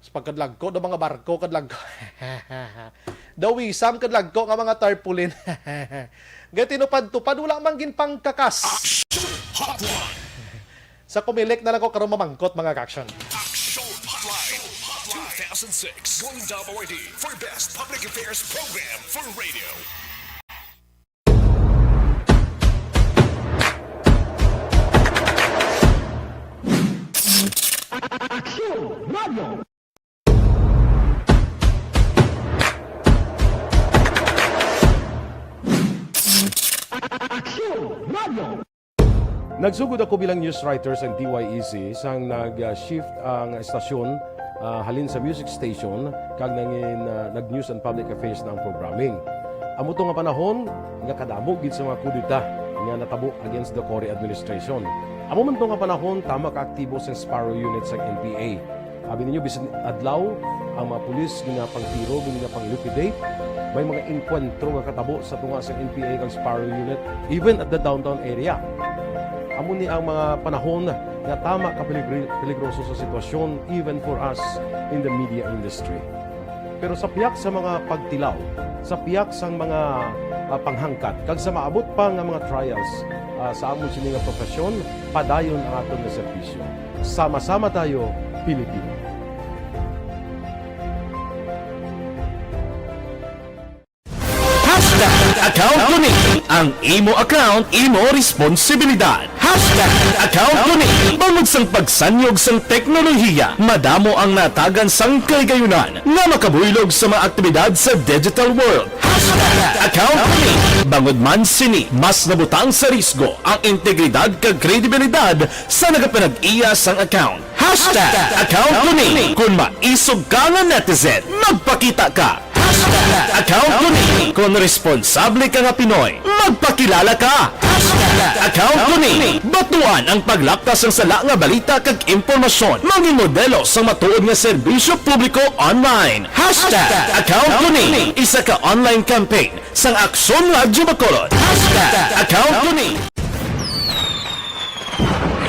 sa pagkadlagko, daw mga barko kadlagko. Daw wisam kadlagko nga mga tarpaulin. Gatinupad-tupad, wala man ginpangkakas. Action Hotline! Sa Comelec na lang ko karon mamangkot, mga ka-aksyon. Action Hotline two thousand six Golden Dome Awardee for Best Public Affairs Program for Radio. Aksyon Radio! Aksyon Radio! Nagsugod ako bilang news writer sa D Y E C sang nag-shift ang estasyon, ah, halin sa music station kag nangin, ah, nag-news and public affairs na ang programming. Amo to nga panahon nga kadamo gid sa mga kudeta nga natabo against the Cory administration. Amo man to nga panahon, tama ka aktibo sa Sparrow Unit sa N P A. Abi ninyo, bisan adlaw, ang mga pulis ginapangtiro, ginapang-liquidate. May mga engkwentro nga katabo sa tunga sa N P A kag Sparrow Unit, even at the downtown area. Amo ni ang mga panahon nga tama ka peligri-, peligroso sa sitwasyon, even for us in the media industry. Pero sa pihak sa mga pagtilaw, sa pihak sang mga, ah, panghangkat, kag sa maabot pa nga mga trials, ah, sa amon sini nga profesyon, padayon ang aton nga serbisyo. Sama-sama tayo, Pilipino. Hashtag account ko ni. Ang imo account, imo responsibilidad. Hashtag account ko ni. Bangod sang pagsanyog sang teknolohiya, madamo ang natagan sang kahigayonan nga makabuylog sa mga aktibidad sa digital world. Hashtag account ko ni. Bangod man sini, mas nabutang sa risgo ang integridad kag kredibilidad sa nagapanag-iya sang account. Hashtag account ko ni. Kung maisog ka nga netizen, magpakita ka. Hashtag account ko ni. Kung responsable ka nga Pinoy, magpakilala ka. Hashtag account ko ni. Batuan ang paglapta sang sala nga balita kag impormasyon. Mangin modelo sang matuod nga serbisyo publiko online. Hashtag account ko ni. Isa ka online campaign sang Aksyon Radyo Bacolod. Hashtag account ko ni.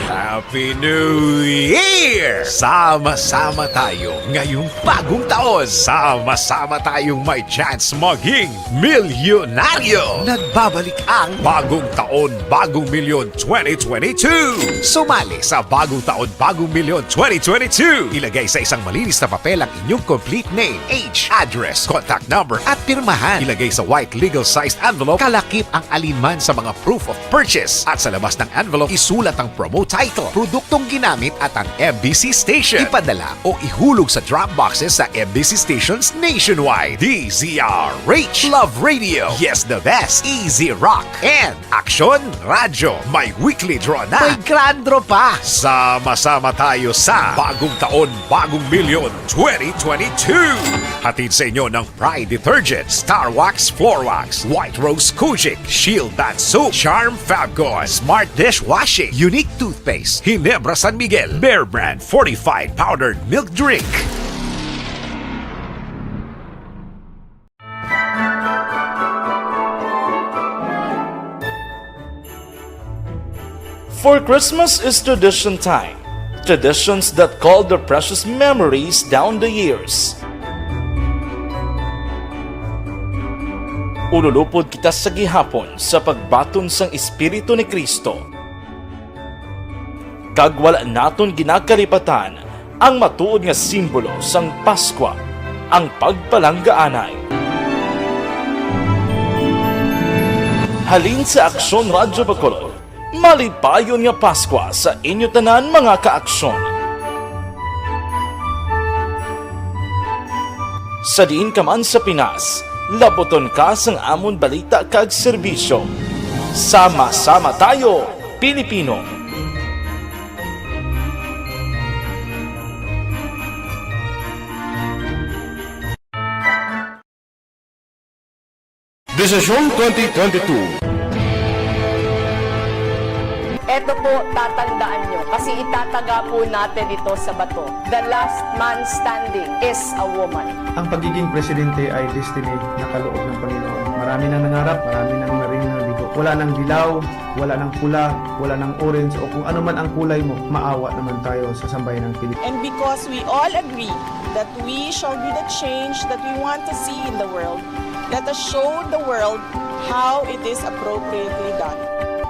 Happy New Year! Sama-sama tayo ngayong bagong taon. Sama-sama tayong may chance maging milyonaryo. Nagbabalik ang bagong taon. Taon Bagong Milyon twenty twenty-two. Sumali sa Bagong Taon Bagong Milyon twenty twenty-two. Ilagay sa isang malinis na papel ang inyong complete name, age, address, contact number, at pirmahan. Ilagay sa white legal sized envelope, kalakip ang alinman sa mga proof of purchase. At sa labas ng envelope, isulat ang promo title, produktong ginamit, at ang M B C station. Ipadala o ihulog sa drop boxes sa M B C stations nationwide. D Z R H, Love Radio, Yes the Best, Easy Rock, and Aksyon Radyo. May weekly draw na. May grand draw pa. Sama-sama tayo sa Bagong Taon, Bagong Milyon twenty twenty-two. Hatid sa inyo ng Pride Detergent, Star Wax Floor Wax, White Rose Kojic, Shield Bath Soap, Charm Fabcon, Smart Dishwashing, Unique Toothpaste, Ginebra San Miguel, Bear Brand Fortified Powdered Milk Drink. For Christmas is tradition time. Traditions that call their precious memories down the years. Ululupod kita sa gihapon sa pagbaton sang Espiritu ni Cristo. Kag wala naton ginakalipatan ang matuod nga simbolo sang Paskwa, ang pagpalanggaanay. Halin sa Aksyon Radyo Bacolod, malipayon nga Paskwa sa inyo tanan, mga ka-Aksyon. Sa diin ka man sa Pinas, labuton ka sang amon balita kag serbisyo. Sama-sama tayo, Pilipino! Desisyon twenty twenty-two. Eto po, tatandaan nyo, kasi itataga po natin ito sa bato. The last man standing is a woman. Ang pagiging presidente ay destiny na kaloob ng Panginoon. Marami nang nangarap, marami nang narinig na bigo. Wala nang dilaw, wala nang pula, wala nang orange, o kung ano man ang kulay mo, maawa naman tayo sa sambayanang Pilipino. And because we all agree that we shall be the change that we want to see in the world, let us show the world how it is appropriately done.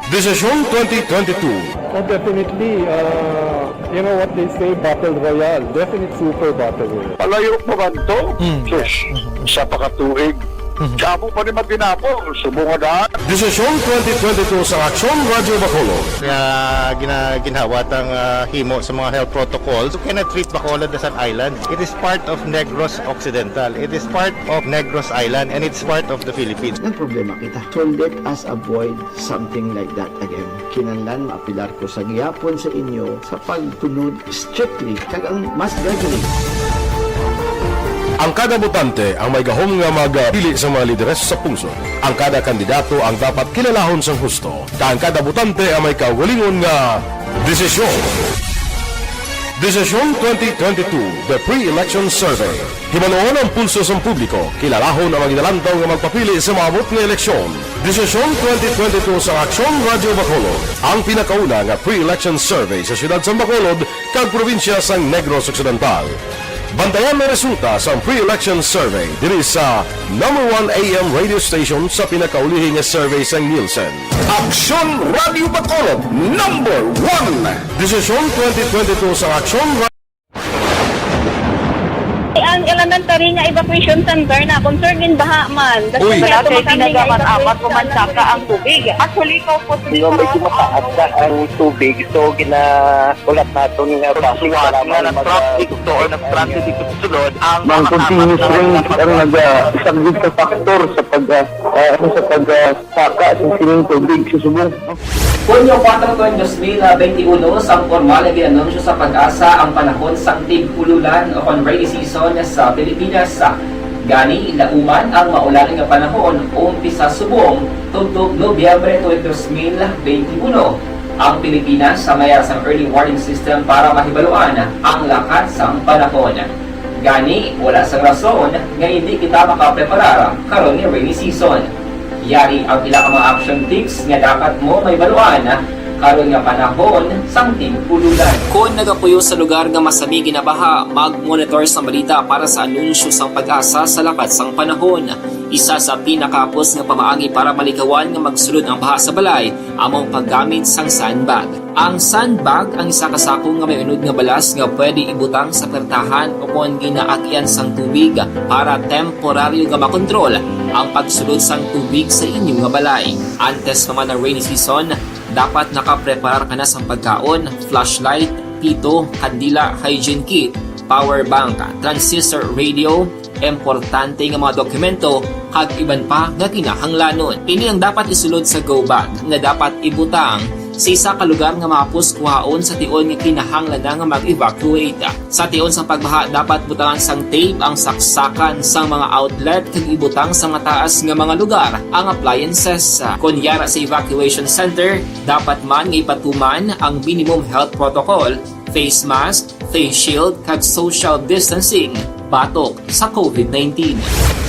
Desisyon twenty twenty-two. Oh, definitely, uh, you know what they say, battle royale. Definite super battle royale. Palayo pa man to? Mm. Sus, isa pa ka tuig. Mhm. Damo pa ni matinapol, subong nga daan. Desisyon twenty twenty-two sa Aksyon Radyo Bacolod. Kaya gina-, ginhawa tang, ah, himo sa mga health protocols. You cannot treat Bacolod as an island. It is part of Negros Occidental. It is part of Negros Island, and it's part of the Philippines. Nagproblema kita. So let us avoid something like that again. Kinahanglan maapelar ko sa gihapon sa inyo sa pagtunod strictly kag ang mas gagawin. Ang kada botante ang may gahom nga magpili sa mga lideres sa pungsod. Ang kada kandidato ang dapat kilalahon sang husto, kag ang kada botante ang may kaugalingon nga desisyon. Desisyon twenty twenty-two, The Pre-Election Survey. Hibaluon ang pulso sang publiko, kilalahon ang mga ginalantaw nga magpapili sa maabot nga eleksyon. Desisyon twenty twenty-two sa Aksyon Radyo Bacolod, ang pinakauna nga pre-election survey sa siyudad sang Bacolod kag probinsya sang Negros Occidental. Bantayan ang resulta sang pre-election survey diri sa number one A M radio station sa pinakaulihi nga survey sang Nielsen. Aksyon Radyo Bacolod, number one. Desisyon twenty twenty-two sa Aksyon Ra- Ang elementary nga evacuation center na concern in baha man. Uy. Wala kay tinaga man, apat pa man saka ang tubig. Actually, ikaw po, sino, medyo mataas na ang tubig. So, gina-, ulat naton nga bus, suwat nga nag-traffic to or nag-transit dito sa sulod, ang mga continuous rain ang naga-, isa gid sa factor sa pag, ah, ah, ano, sa pag, ah, saka sa sining tubig sa subong. Hunyo kuwatro, dos mil benti uno, sang pormal nga gin-anunsyo sa PAGASA ang panahon sang tig-ululan o kon rainy season sa Pilipinas. Gani, lauman ang maulan nga panahon, umpisa subong tubtob Nobyembre tuig dos mil benti uno. Ang Pilipinas sa may ara sang early warning system para mahibaluan ang lakat sang panahon. Gani, wala sang rason nga indi kita makapreparar karon nga rainy season. Yari ang pila ka mga action tips nga dapat mo mahibaluan Karon nga panahon sang tig-ululan. Kon nagapuyo sa lugar nga masami ginabaha, mag-monitor sang balita para sa anunsyo sang PAGASA sa lakat sang panahon. Isa sa pinakahapos nga pamaagi para malikawan nga magsulod ang baha sa balay amo ang paggamit sang sandbag. Ang sandbag ang isa ka sako nga may unod nga balas nga pwede ibutang sa pertahan o kon ginaagyan sang tubig para temporaryo nga makontrol ang pagsulod sang tubig sa inyo nga balay. Antes pa man ang rainy season, dapat nakapreparar ka na sang pagkaon, flashlight, pito, kandila, hygiene kit, power bank, transistor radio, importante nga mga dokumento, kag iban pa nga kinahanglanon. Ini ang dapat isulod sa go bag nga dapat ibutang sa isa ka lugar nga mahapos kuhaon sa tion nga kinahanglan na nga mag-evacuate. Sa tion sang pagbaha, dapat butangan sang tape ang saksakan sang mga outlet kag ibutang sa mataas nga mga lugar ang appliances. Kon yara sa evacuation center, dapat man nga ipatuman ang minimum health protocol, face mask, face shield, kag social distancing batok sa COVID nineteen.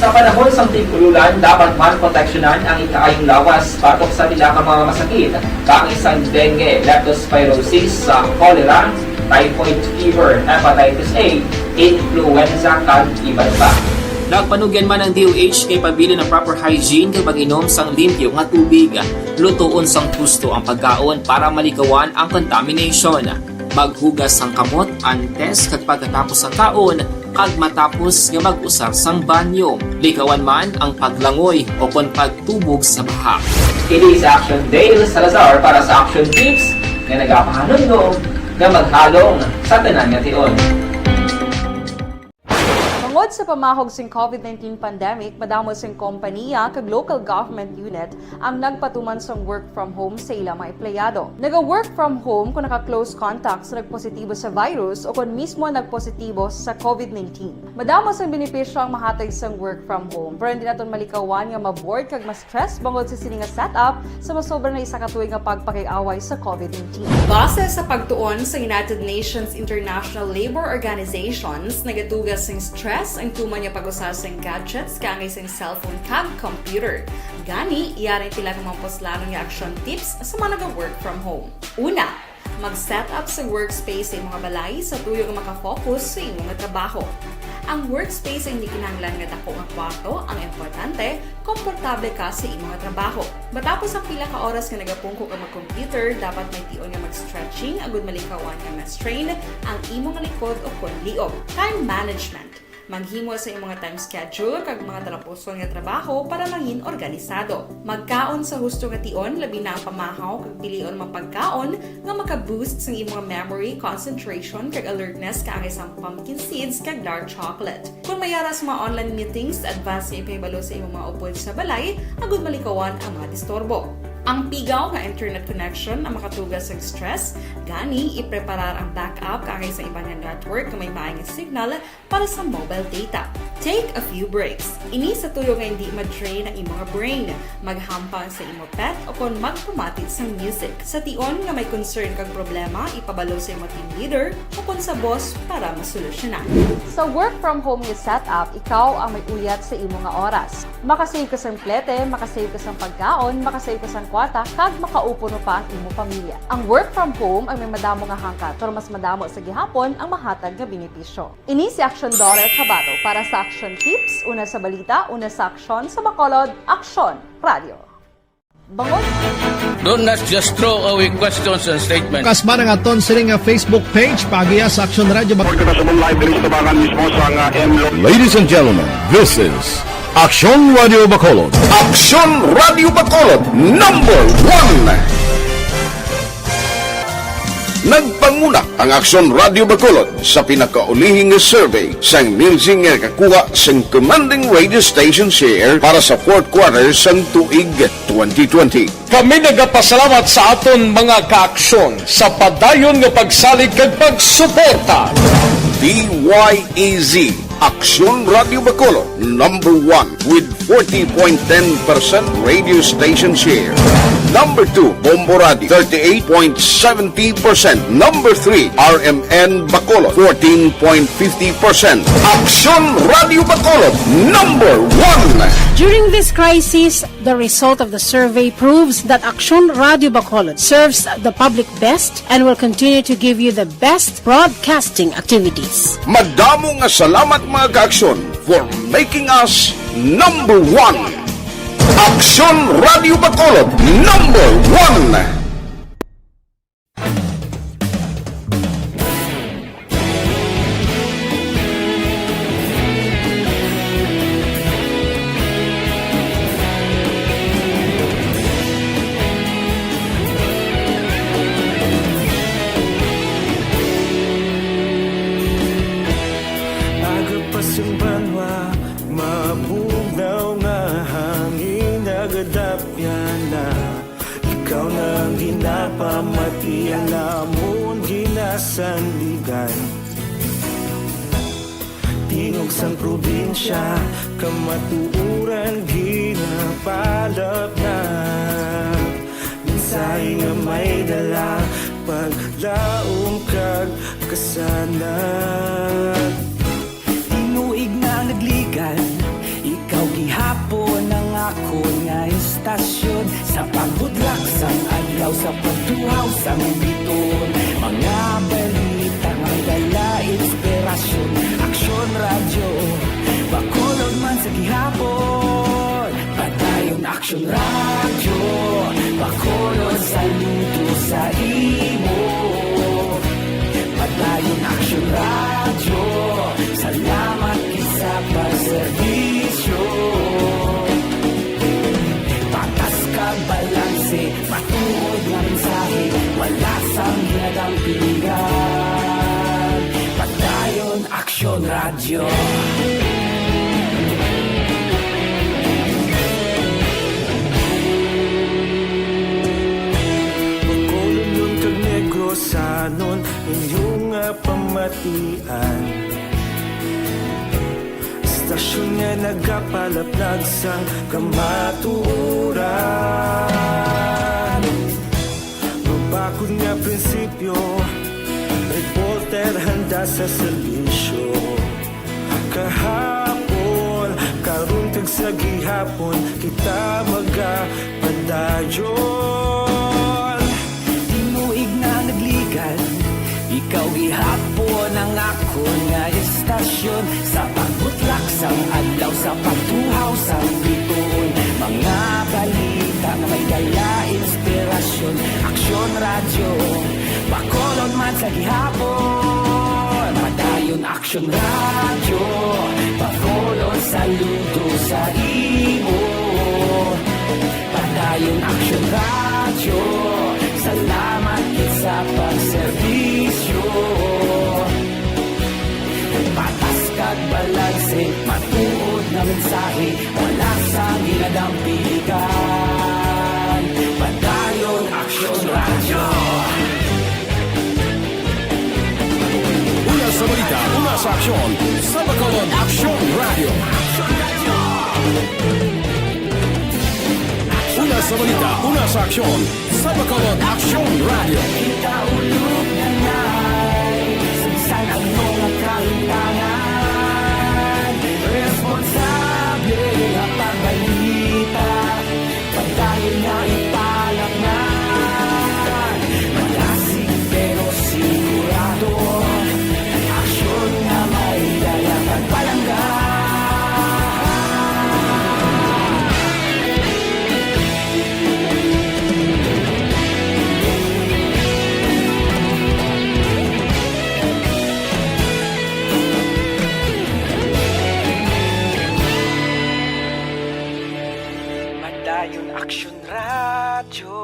Sa panahon sang tig-ululan, dapat man proteksyonan ang ikaayong lawas batok sa pila ka mga masakit, kaangay sang dengue, leptospirosis, sa cholera, typhoid fever, hepatitis A, influenza, kag iban pa. Nagpanugyan man ang D O H nga ipabilin ang proper hygiene kag mag-inom sang limpyo nga tubig. Lutoon sang husto ang pagkaon para malikawan ang contamination. Maghugas sang kamot antes kag pagkatapos sang kaon kag matapos nga mag-usar sang banyo. Likawan man ang paglangoy o kon pagtubog sa baha. Kini si Action Dale Salazar para sa Action Tips nga nagapahanumdom nga maghalong sa tanan nga tion. Tungod sa pamahog sing COVID nineteen pandemic, madamo sing kompaniya kag local government unit ang nagpatuman sang work from home sa ila mga empleyado. Naga-work from home kung naka-close contact sa nagpositibo sa virus o kon mismo nagpositibo sa COVID nineteen. Madamo sang benepisyo ang mahatag sang work from home, pero hindi naton malikawan nga ma-bored kag ma-stress bangod sa sini nga setup sa masobra na isa ka tuig nga pagpakig-away sa COVID nineteen. Base sa pagtuon sa United Nations International Labour Organizations, nagatuga sing stress ang tuman nga pag-usa sing gadgets kaangay sing cellphone kag computer. Gani, yari ang pila ka mga puslanon nga action tips sa mga naga-work from home. Una, mag-set up sa workspace sa imo nga balay sa tuyo nga maka-focus sa imo nga trabaho. Ang workspace ay hindi kinahanglan nga dako nga kwarto, ang importante, komportable ka sa imo nga trabaho. Matapos ang pila ka oras nga nagapungko ka mag-computer, dapat may tion nga mag-stretching agud malikawan nga ma-strain ang imo nga likod o kon liog. Time management. Maghimo sa imo nga time schedule kag mga talapuson nga trabaho para mangin organisado. Magkaon sa husto nga tion, labi na ang pamahaw kag pilion mga pagkaon nga maka-boost sang imo nga memory, concentration, kag alertness kaangay sang pumpkin seeds kag dark chocolate. Kon may ara sa mga online meetings, advance nga ipahibalo sa imo mga upod sa balay agud malikawan ang mga disturbo. Ang pigaw nga internet connection ang makatuga sang stress, gani ipreparar ang backup kaangay sa iban nga network nga may maayong signal para sa mobile data. Take a few breaks. Ini sa tuyo nga hindi ma-drain ang imo nga brain. Maghampang sa imo pet o kon magpamati sang music. Sa tion nga may concern kag problema, ipabalo sa imo team leader o kon sa boss para masolusyonan. Sa work from home nga setup, ikaw ang may uyat sa imo nga oras. Makasave ka sang plete, makasave ka sang pagkaon, makasave ka sang kwarta, kag makaupuno pa ang imo pamilya. Ang work from home ang may madamo nga hangkat, pero mas madamo sa gihapon ang mahatag nga benepisyo. Ini si Action Daughter Kabato para sa Action Tips, una sa balita, una sa aksyon, sa Bacolod, Aksyon Radio. Bangon. Don't not just throw away questions and statements. Kasba nga aton sini nga Facebook page, paagiha sa Action Radio Bac- Report kita sa live diri sa Tabangan mismo sa nga M Lo- Ladies and gentlemen, this is Action Radio Bacolod. Action Radio Bacolod, number one. Nagpanguna ang Aksyon Radio Bacolod sa pinakaulihi nga survey sang Nielsen nga nakakuha sang commanding radio station share para sa fourth quarter sang tuig twenty twenty. Kami nagapasalamat sa aton mga kaaksyon sa padayon nga pagsalig kag pagsuporta. D Y E Z, Aksyon Radio Bacolod, number one with forty point ten percent radio station share. Number two, Bombo Radio, thirty-eight point seventy percent. Number three, R M N Bacolod, fourteen point fifty percent. Aksyon Radio Bacolod, number one. During this crisis, the result of the survey proves that Aksyon Radio Bacolod serves the public best and will continue to give you the best broadcasting activities. Madamo nga salamat, mga ka-Aksyon, for making us number one. Aksyon Radio Bacolod, number one. Aga pa sing banwa, mabugnaw nga hangin, nagadapyan na. Ikaw na ang ginapamati, ang amon ginasandigan. Tingog sang probinsya, kamatuoran ginapalapnag. Mensahe nga may dala, paglaom kag kasanag. Tinuig na nagligan, ikaw gihapon ang akon nga istasyon. Sa pagbudlak sang adlaw, sa pagtuhaw sang biton, mga balita nga may dala inspirasyon. Aksyon Radyo, Bacolod man sa gihapon. Padayon Aksyon Radyo, Bacolod, saludo sa imo. Padayon Aksyon Radyo, salamat gid sa pagserbisyo. Patas kag balanse, matuod nga mensahe, wala sang ginadampingan. Padayon Aksyon Radyo. Bacolodnon kag Negrosanon, inyo nga pamatian. Istasyon nga nagapalapnag sang kamatuoran. Mabakod nga prinsipyo, reporter handa sa serbisyo. Kahapon, karon, kag sa gihapon, kita magapadayon. Tinuig na nagligan, ikaw gihapon ang akon nga istasyon. Sa pagbutlak sang adlaw, sa pagtuhaw sang bituon, mga balita nga may dala inspirasyon. Aksyon Radyo, Bacolod man sa gihapon. Padayon Aksyon Radyo, Bacolod, saludo sa imo. Padayon Aksyon Radyo, salamat gid sa pagserbisyo. Patas kag balanse, matuod nga mensahe, wala sang ginadampigan. Padayon Aksyon Radyo. Una sa balita, una sa aksyon, sa Bacolod Aksyon Radyo. Una sa balita, una sa aksyon, sa Bacolod Aksyon Radyo. Kita ulog na nay, sa bisan ano nga kahimtangan, responsable nga pagbalita. Padayon nga ipalaknag, malasig pero sigurado, aksyon nga may dala kag palangga. Padayon Aksyon Radyo,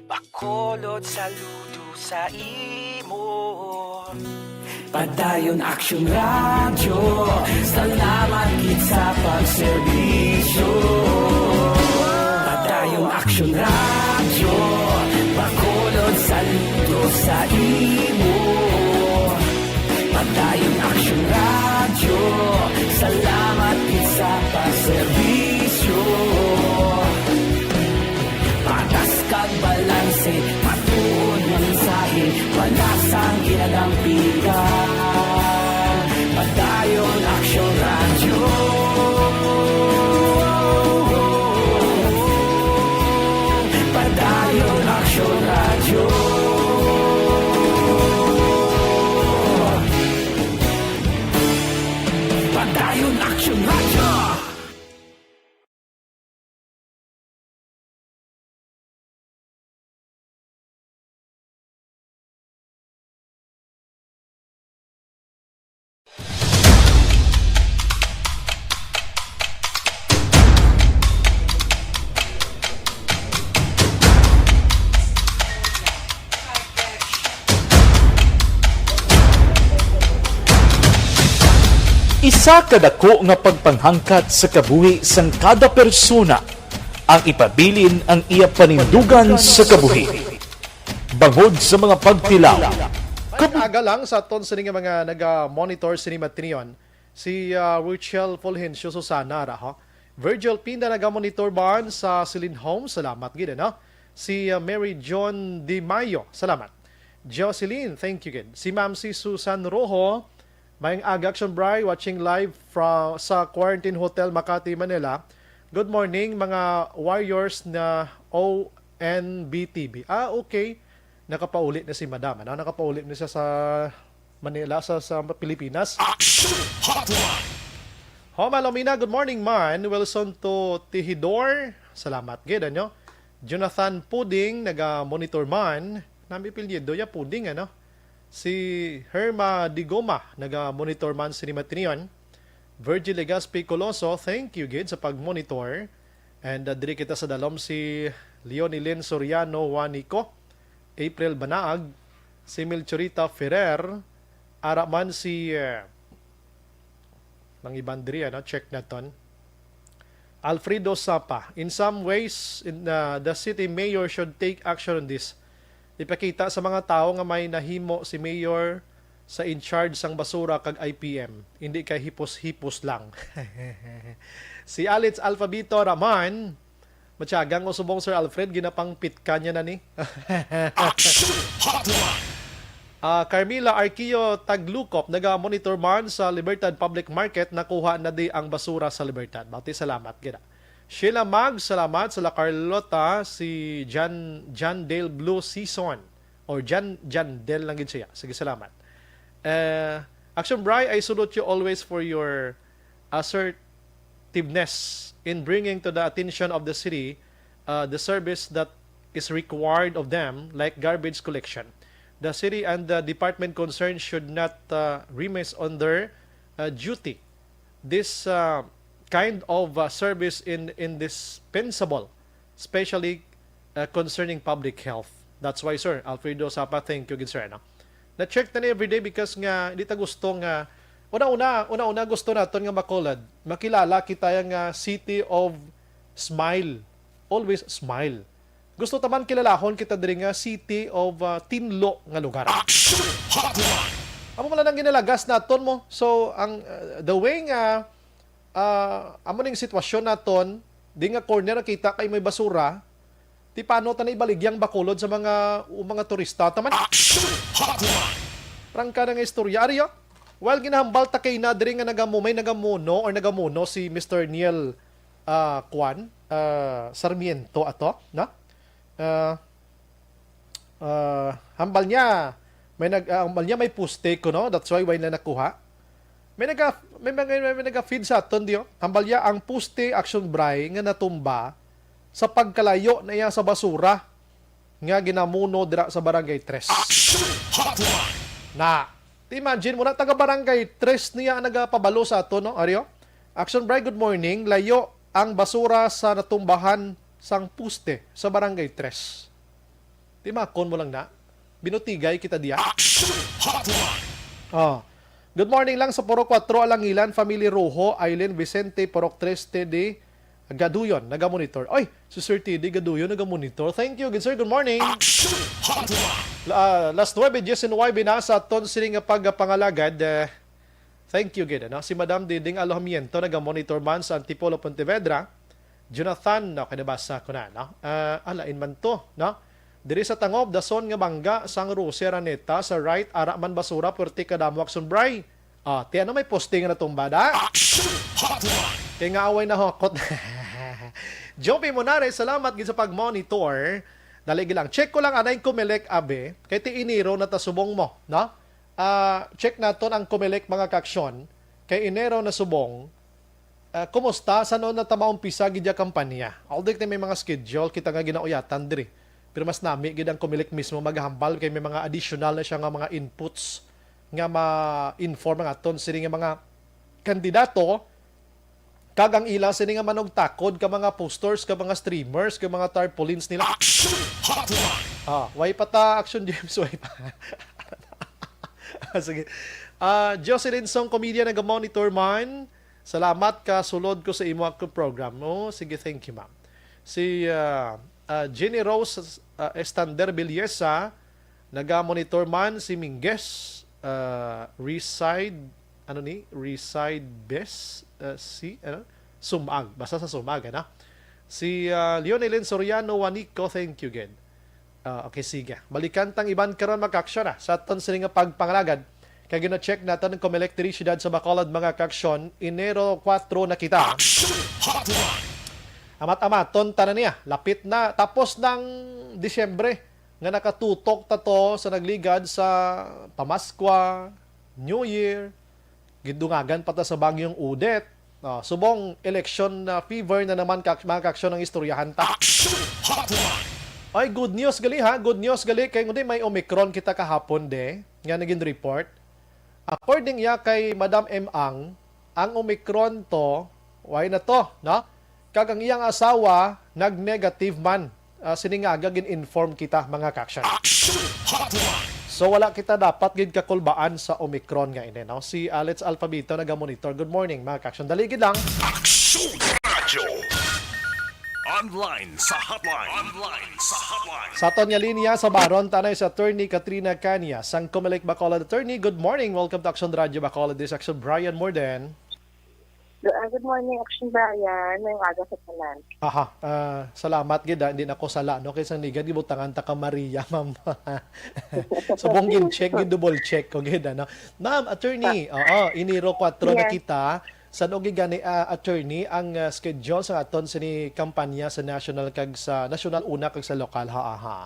Bacolod, saludo sa imo. Padayon Aksyon Radyo, salamat gid sa pagserbisyo. Padayon Aksyon Radyo, Bacolod, saludo sa imo. Padayon Aksyon Radyo, salamat gid sa pagserbisyo. Patas kag balanse, matuod nga mensahe, wala sang ginadampigan. Padayon Aksyon Radyo. Isa ka dako nga pagpanghangkat sa kabuhi sang kada persona ang ipabilin ang iya panindugan sa kabuhi. Bangod sa mga pagtilaw, Aga lang sa aton sini nga mga naga-monitor sini matinion, si ah, Ruchel Fulgencio Susana ra, ho? Virgil Pinda naga-monitor man sa Celine Home, salamat gid, ano? Si ah, Mary John Di Mayo, salamat. Jocelyn, thank you gid. Si Ma'am si Susan Rojo, may aga Action Bri, watching live from sa Quarantine Hotel Makati, Manila. Good morning mga warriors na O N B T V. Ah, okay. Nakapauli na si Madam, ano? Nakapauli na siya sa Manila, sa, sa Pilipinas. Action Hotline! Ho, Malomina, good morning man. Wilson to Tihidor, salamat gid, ano? Jonathan Puding, naga-monitor man. Nami pilyido ya Puding, ano? Si Herma Digoma, naga-monitor man sini matinion. Virgil Legaspi Coloso, thank you gid sa pag-monitor. And uh, diri kita sa dalom si Leonilyn Soriano Juanico, April Banaag, si Milchorita Ferrer, ara man si uh, Mang Iban diri, ano, check naton. Alfredo Sapa, in some ways, in, uh, the city mayor should take action on this. Ipakita sa mga tawo nga may nahimo si mayor sa in charge sang basura kag I P M, hindi kay hipos-hipos lang. Si Alex Alfabito Raman, matyagang usubong Sir Alfred, ginapangpitkan niya na ni. Action Hotline! Ah, Carmila Arquio Taglukop, naga-monitor man sa Libertad Public Market, nakuha na di ang basura sa Libertad. Bati salamat gid. Sheila Mag, salamat. Sa La Carlota, si Jan, Jan Dale Blue Season. Or Jan, Jan Del lang gid siya. Sige, salamat. Uh, Action Bri, I salute you always for your assertiveness in bringing to the attention of the city uh, the service that is required of them, like garbage collection. The city and the department concerned should not uh, remiss on their uh, duty. This uh, kind of uh, service in indispensable, especially uh, concerning public health. That's why, sir, Alfredo Sapa, thank you gid, sir, no? Na-check na ni everyday because nga hindi ta gusto nga una-una, una-una gusto naton nga Bacolod, makilala kita nga city of smile. Always smile. Gusto ta man kilalahon kita diri nga city of uh, tinlo nga lugar. Action Hotline! Amo man lang ginalagas naton mo. So ang uh, the way nga uh, amo ning sitwasyon naton, di nga corner nakita kay may basura, di paano ta na ibaligyang Bacolod sa mga mga turista taman. Action Hotline! Prangka na nga istorya, ari, oh. While ginahambal ta kay na diri nga nagamu may nagamuno or nagamuno si Mister Neil uh, Kwan uh, Sarmiento ato, no? Uh, uh, hambal niya may nag uh, hambal niya may poste ko, no? That's why why na nakuha. May naga may mga may, may naga-feed sa aton diyo. Hambal niya ang poste Action Bri nga natumba sa pagkalayo na iya sa basura nga ginamuno dira sa Barangay Tres. Action Hotline! Na, imagine mo na, taga Barangay Tres niya ang nagapabalo sa ato, no, Ario? Action Bri, good morning. Layo ang basura sa natumbahan sang poste sa Barangay Tres. Timakon mo lang na. Binutigay kita diya. Action Hotline! Oh. Good morning lang sa Purok Kuwatro Alangilan, Family Rojo, Aileen Vicente, Purok Tres, Teddy, Gaduyon, naga-monitor. Oy, si Sir T D Gaduyon, naga-monitor. Thank you, good sir. Good morning. Action Hotline! La, uh, last nuebe diecinuebe na sa aton sini nga pagpangalagad. Uh, thank you, gid, ano? Si Madam Diding Alojamiento, naga-monitor man sa Antipolo, Pontevedra. Jonathan, no, kinabasa ko na, no? Uh, alain man to, no? Diri sa Tangob, dason nga bangga sang Rosie Araneta sa right, ara man basura, puwerte kadamo akson bray. Ah, ti ano may posting na tumba da? Action Hotline! Kay nga away na hokot. Joby Monare, salamat gid sa pag-monitor. Dali lang. Check ko lang anay Comelec, abe. Kay ti Enero na ta subong mo, no? Ah, check naton ang Comelec, mga kaksyon. Kay Enero na subong. Ah, kumusta? San-o na ta maumpisa gid ya kampanya? Although may mga schedule kita nga ginauyatan diri. Pero mas nami gid ang Comelec mismo maghambal kay may mga additional na siya nga mga inputs nga ma-inform ang aton sini nga mga kandidato kag ang ila sini nga manugtakod ka mga posters, ka mga streamers, ka mga tarpaulins nila. Action Hotline! Ah, way pa ta, Action James, way pa. Ah, sige. Ah, Jocelyn Song Comedia, naga-monitor man. Salamat, kasulod ko sa imo akong program. Oh, sige, thank you, ma'am. Si, ah, ah, Jenny Rose, ah, Estander Villesa, naga-monitor man. Si Mingges, ah, Reside, ano ni? Reside Bes, ah, si, ano? Sumag. Basta sa Sumag, ano? Si, ah, Leonelyn Soriano Wanico, thank you, gid. Ah, okay, sige. Balikan tang iban karon, mga ka-aksyon, ah, sa aton sini nga pagpangalagad. Kay gina-check naton ang Comelec diri siyudad sa Bacolod, mga ka-aksyon. Enero kuwatro na kita. Amat-amaton ta na niya. Lapit na. Tapos ng Disyembre nga nakatutok ta to sa nagligad sa Pamaskwa, New Year, gidungagan pa ta sa Bagyong Odette. Ah, subong election, ah, fever na naman, ka-, mga ka-aksyon, ang istoryahan ta. Action Hotline! Ay, good news gali, ha? Good news gali kay ngunit may Omicron kita kahapon, de, nga naging report. According ya kay Madam M Ang, ang Omicron to, why na to, no? Kag ang iyang asawa nag-negative man. Ah, sini nga aga gin-inform kita, mga ka-aksyon. Action Hotline! So, wala kita dapat gid kakulbaan sa Omicron nga ini, no? Si Alex Alphabito naga-monitor. Good morning, mga ka-aksyon. Dali gid lang. Action Radyo. Online sa hotline. Online sa hotline. Sa aton nga linya, sa Baron, ta na si Attorney Katrina Canya, sang Comelec Bacolod. Attorney, good morning. Welcome to Action Radyo Bacolod. This is Action Brian Morden. Good, ah, good morning, Action Brian. May aga sa tanan. Aha, ah, salamat gid, ah. Hindi na ko sala, no? Kay sang ligad, gibutangan ta ka Maria, ma'am. Subong gin-check, gid-double check ko gid, ano? Ma'am, attorney, oo, Enero kuwatro na Yes. kita. San-o gid gani, ah, attorney, ang, ah, schedule sa aton sini kampanya sa national kag sa national una kag sa lokal, ha, aha?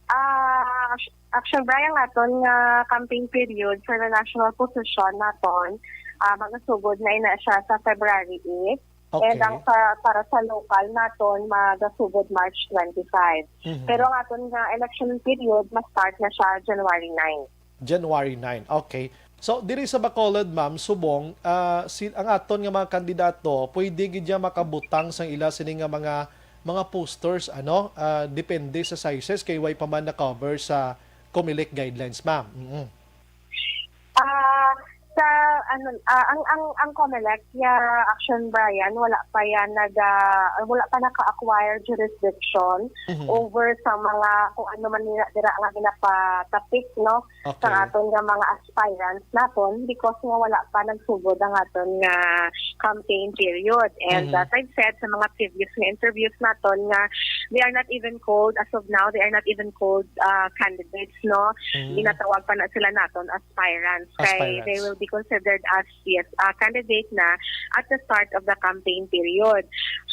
Ah, act-, actually, Brian, aton nga campaign period for the national position naton, ah, magasugod na ina siya sa February eight. And Okay. ang sa, para sa local naton, magasugod March twenty-five. Mhm. Pero ang aton nga election period, ma-start na siya January nine. January nine. Okay. So, diri sa Bacolod, ma'am, subong, ah, si, ang aton nga mga kandidato, pwede gid ya makabutang sang ila sini nga mga, mga posters, ano, ah, depende sa sizes, kay way pa man na-cover sa Comelec guidelines, ma'am. Mm. Ah, sa, ano, ah, ang, ang, ang Comelec, ya, Action Brian, wala pa yan nag, ah, wala pa naka-acquire jurisdiction Mhm. over sa mga kung ano man nila dira nga ginapatapik, no, Okay. sa aton nga mga aspirants naton because nga wala pa nagsugod ang aton nga campaign period. And Mhm. as I've said sa mga previous nga interviews naton nga they are not even called, as of now, they are not even called, ah, candidates, no? Mm. Ginatawag pa na sila naton aspirants. Kay Aspirants. they will be considered as, yes, ah, candidate na at the start of the campaign period.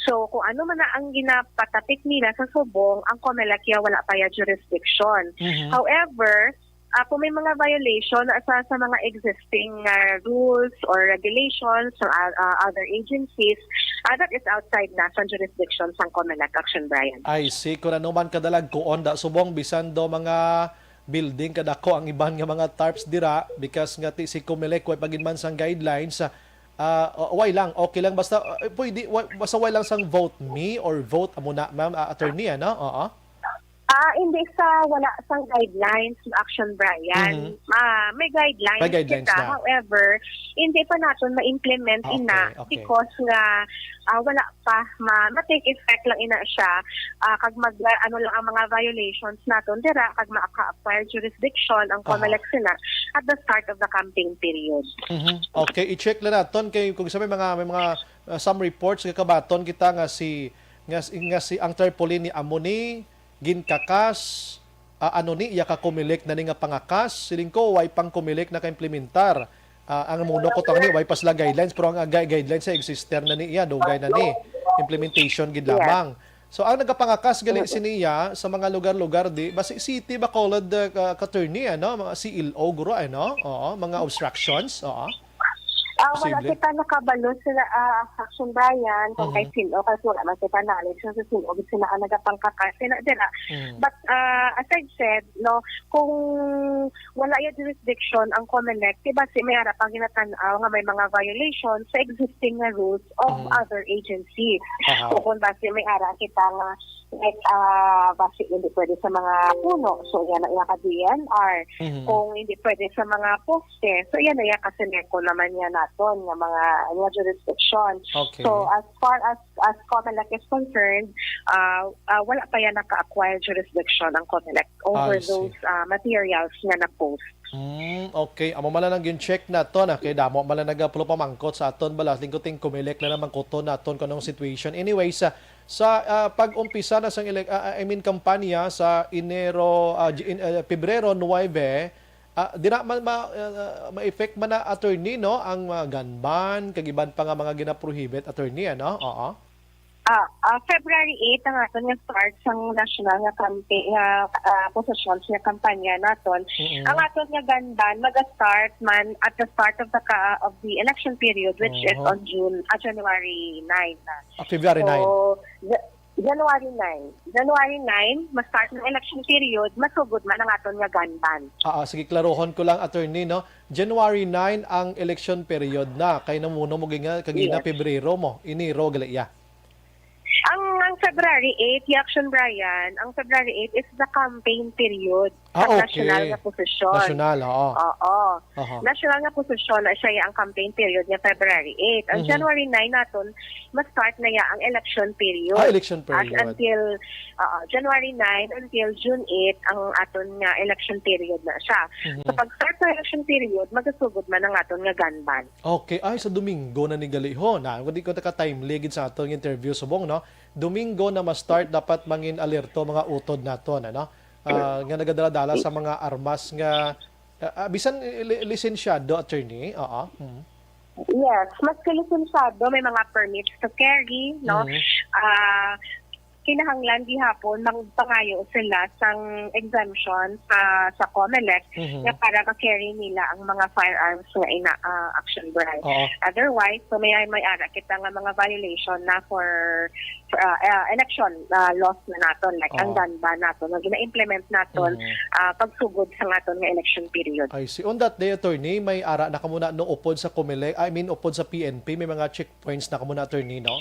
So, kung ano man na ang ginapatapik nila sa subong, ang Comelec ya wala pa ya jurisdiction. Mhm. However, ah, kung may mga violation sa, sa mga existing, ah, rules or regulations sa, ah, ah, other agencies, ah, that is outside na sa jurisdiction sang Comelec, Action Brian. I see. Kung ano man kadalag kuon da subong, bisan do mga building kadako ang iban nga mga tarps dira, because nga ti si Comelec way pa gid man sang guidelines, ah, ah, way lang, okay lang, basta, ah, pwede, way, basta way lang sang vote me or vote amo na, ma'am, ah, attorney, ano? Oo. Ah, hindi sa wala sang guidelines, Action Brian. Mhm. Ah, may guidelines May guidelines kita. na. However, hindi pa naton ma-implement Ah, ina okay, okay. because nga, ah, wala pa ma, ma-take effect lang ina siya. Ah, kag mag, ano lang ang mga violations naton dira, kag maka-acquire jurisdiction ang Aha. Comelec sina at the start of the campaign period. Mhm. Okay, i-check lang naton kay kung sa may mga, may mga, ah, some reports nga kabaton kita nga si, nga, si- nga si ang tarpaulin ni amo ni ginkakas, ah, ano ni iya ka Comelec na ni nga pangakas, siling ko, way pang Comelec nakaimplementar. Ah, ang muno ko tang ni, way pa sila guidelines, pero ang gui-, guidelines sa exister na ni iya, dugay na ni, implementation gid Yes. lamang. So, ang nagapangakas gali Mm. siniya sa mga lugar-lugar di, basi city, Bacolod, uh, ka-, ka-attorney, ano, mga C L O, guro, ano, oo, mga obstructions, oo. Ah, wala Posible. kita nakabalo sila, ah, Action Brian, kung kay Mhm. sino, kasi wala man kita knowledge sa sino, sino ang nagapangkakas, sila dira. Mm. But, ah, as I've said, no, kung wala ya jurisdiction ang COMELEC, di ba, si may ara pa ginatan-aw nga may mga violations sa existing nga rules of Mhm. other agencies. Aha. O kung basi may ara kita nga, like, ah, basi hindi pwede sa mga puno, so yan ang iya ka D N R. Mhm. Kung hindi pwede sa mga poste, so yan ang iya ka SENECO naman yan naton nga mga, nga jurisdiction. Okay. So as far as, as COMELEC is concerned, ah, ah, wala pa yan naka-acquire jurisdiction ang COMELEC over I see. those, ah, materials nga na-post. Mm, okay. Amo man lang yung check naton, ah, kay damo man lang nagapulong pamangkot sa aton, bala, lingkuting COMELEC lang naman kuto naton kung anong situation. Anyways, ah, sa, ah, pag-umpisa na sang elec-, ah, ah, I mean, kampanya sa Enero, ah, J-, in-, ah, Pebrero nuwebe, ah, dira man ma-, ah, ma-effect man na, attorney, no, ang mga gun ban, kag iban pa nga mga ginaprohibit, attorney, ano? Oo. Ah, ah, February eight ang aton nga start sang national nga kampi-, nga, ah, possession nga kampanya naton. Mm-mm. Ang aton nga gun ban maga-start man at the start of the ka-, of the election period, which is Oho. on June, ah, January nine na. Ah, February nine. So, Ja-, January nine. January nine, ma-start ang election period, masugod man ang aton nga gun ban. Ah, ah, sige, klarohon ko lang, attorney, no? January nine ang election period na. Kay namuno mo gina-, kagina Yes. Pebrero mo, Enero, gali, ya. Ang, ang February eight, Action Brian, ang February eight is the campaign period Ah, sa national okay. nga posisyon. National, oo. Oo. Aha. National nga posisyon na siya ang campaign period niya February eight. Ang Mhm. January nine naton, ma-start na ya ang election period. Ah, election As period. until, oo, January nine until June eight ang aton nga election period na siya. Mhm. Sa pag-start sa election period, magasugod man ang aton nga gun ban. Okay. Ay, sa Domingo na ni gali ho. Na, di ko taka timely gid sa aton interview subong, no? Domingo na ma-start, dapat mangin alerto mga utod naton, ano? Ah, nga nagadala-dala sa mga armas nga, ah, ah, bisan li-, lisensyado, attorney. Oo. Mm. Yes, maski lisensyado, may mga permits to carry, no? Mhm. Ah, kinahanglan gihapon magpangayo sila sang exemption sa, sa COMELEC Mhm. nga para ma-carry nila ang mga firearms nga ina, ah, Action Brian. Oo. Otherwise, so may, may ara kita nga mga violation na for, for, ah, ah, election, ah, laws na naton, like ang Oo. gun ban naton, nga gina-implement naton, Mhm. ah, pagsugod sa aton nga election period. I see. On that day, attorney, may ara na kamo na no upod sa COMELEC, I mean, upod sa P N P, may mga checkpoints na kamo na, attorney, no?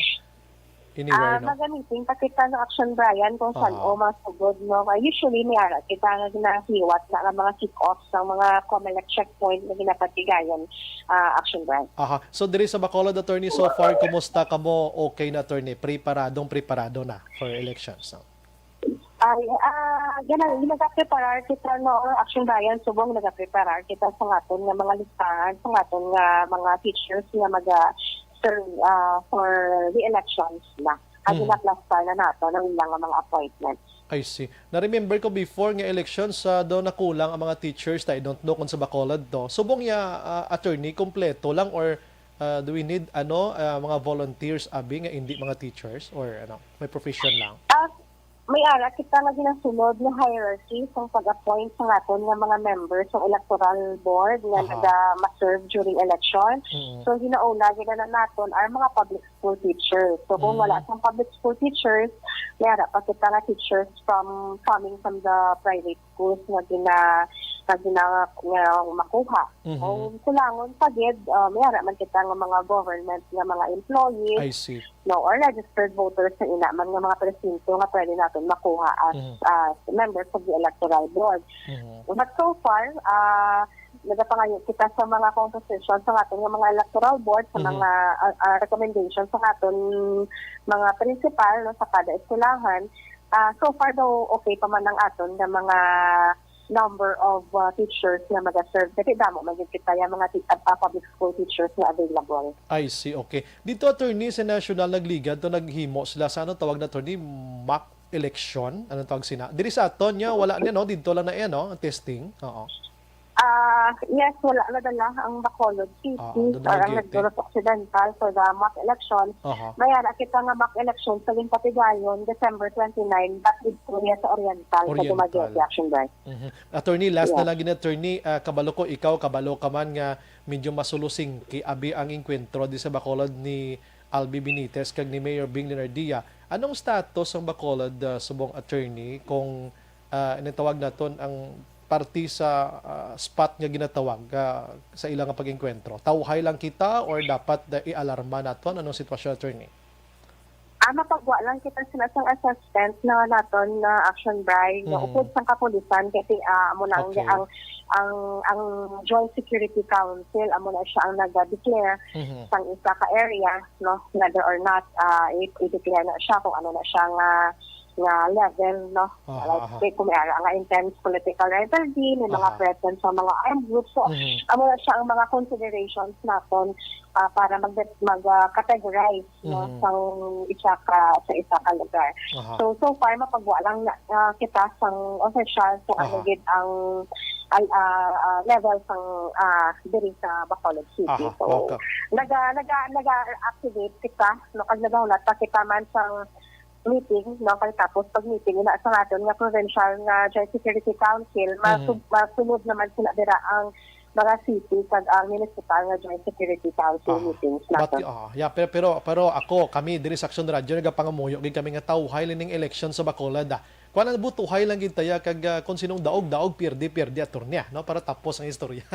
Anywhere, Ah, no? Maga-meeting pa kita no Action Brian kung saan Aha. o masugod, no? Kaya usually, may ara kita nga ginahiwat na nga mga kick-off sa mga COMELEC checkpoint na ginapatigayan, ah, Action Brian. Aha. So, diri sa Bacolod, attorney, so far, kumusta kamo? Okay na, attorney? Preparadong preparado na for elections, no? Ay, ah, gana-, nagapreparar kita, no, Action Brian, subong nagapreparar kita sa aton nga mga listahan, sa aton nga mga teachers nga maga-serve, ah, for the elections na. Ang Mm. ginaplastar na nato ang ilang nga mga appointments. I see. Na-remember ko before nga elections, ah, daw nakulang ang mga teachers, I don't know kung sa Bacolod to. Subong ya, ah, attorney, kompleto lang or, ah, do we need, ano, ah, mga volunteers, abi, nga hindi mga teachers or, ano, may profession lang? Ah, may ara kita nga ginasunod nga hierarchy sang pag-appoint sa aton nga mga members sa electoral board nga Aha. naga-, ma-serve during election. Mm. So, ginauna, gina-, na naton are mga public school teachers. So, kung Mm. wala sang public school teachers, may ara pa kita nga teachers from, coming from the private schools nga gina-, nga gina-, nga makuha. Mhm. O, kulangon pa gid, ah, may ara man kita nga mga government nga mga employees, I see. no, or registered voters sa ina man nga mga presinto nga pwede naton makuha as, Mhm. as members of the electoral board. Mhm. But so far, ah, nagapangayo kita sa mga composition sa aton nga mga electoral board, sa Mhm. mga, ah, ah, recommendation sa aton mga principal, no, sa kada eskwelahan. Ah, so far daw, okay pa man ang aton nga mga number of, ah, teachers nga maga-serve. Kasi damo man gyud kita yung mga ti-, ah, ah, public school teachers nga available. I see, okay. Dito, attorney, sa national nagligad to, naghimo sila sa, ano tawag na, attorney, mock election? Anong tawag sina? Diri sa aton niya, wala niya, no? Dito lang na yan, no? Ang testing. Oo. Ah, yes, wala na dala ang Bacolod City Ah, doon or ang nag-gate, eh. Negros Occidental for the mock election. Aha. May ara kita nga mock election sa Limpatigayon, December twenty-nine, but dito niya sa Oriental, sa Oriental. Dumaguete, Action Brian. Mhm. Attorney, last na Yeah. lang gid, attorney, ah, kabalo ko, ikaw, kabalo ka man nga medyo masulusingki abi ang engkwentro di sa Bacolod ni Albi Benitez kag ni Mayor Bing Leonardia. Anong status ang Bacolod, ah, subong, attorney, kung, ah, initawag naton ang parte sa, ah, spot nga ginatawag, ah, sa ila nga pag-engkwentro? Tawhay lang kita or dapat da-, i-alarma naton? Anong sitwasyon, attorney? Ah, mapagwa lang kita sila sang assessment na naton na action by nga Mm. upod sang kapulisan kasi, ah, amo na ang, Okay. ang, ang, ang Joint Security Council, amo na siya ang nag-declare Mhm. sang isa ka area, no, whether or not, ah, i-, i-declare na siya kung ano na siya nga, nga level, no. Aha, Like, aha. Kung may ara nga intense political rivalry, may mga Aha. presence sa mga armed groups. So, Mhm. amo na siya ang mga considerations naton, ah, para mag-, mag, ah, categorize, no, Mhm. sang isa ka, sa isa ka lugar. Aha. So, so far, mapagwa lang na, ah, kita sang official kung ano Aha. gid ang, al-, ah, ah, level sang, ah, diri sa Bacolod City. Aha, So, okay. naga-, naga-, naga-activate kita, no, kag nagahulat pa kita man sang meeting, no, kag tapos pag meeting ina sa naton nga provincial nga Joint Security Council, Mhm. masub-, masunod naman sila dira ang mga city kag ang municipal nga Joint Security Council Ah, meetings but, naton. Ah, yeah, pero, pero, pero ako, kami diri sa Action Radio, nagapangamuyo gid kami nga tawhay lining election sa Bacolod, ah. Kuan, ang butuhay lang gid taya kag, ah, kung sinong daog, daog, pierde, pierde, attorney, ah, no? Para tapos ang istorya.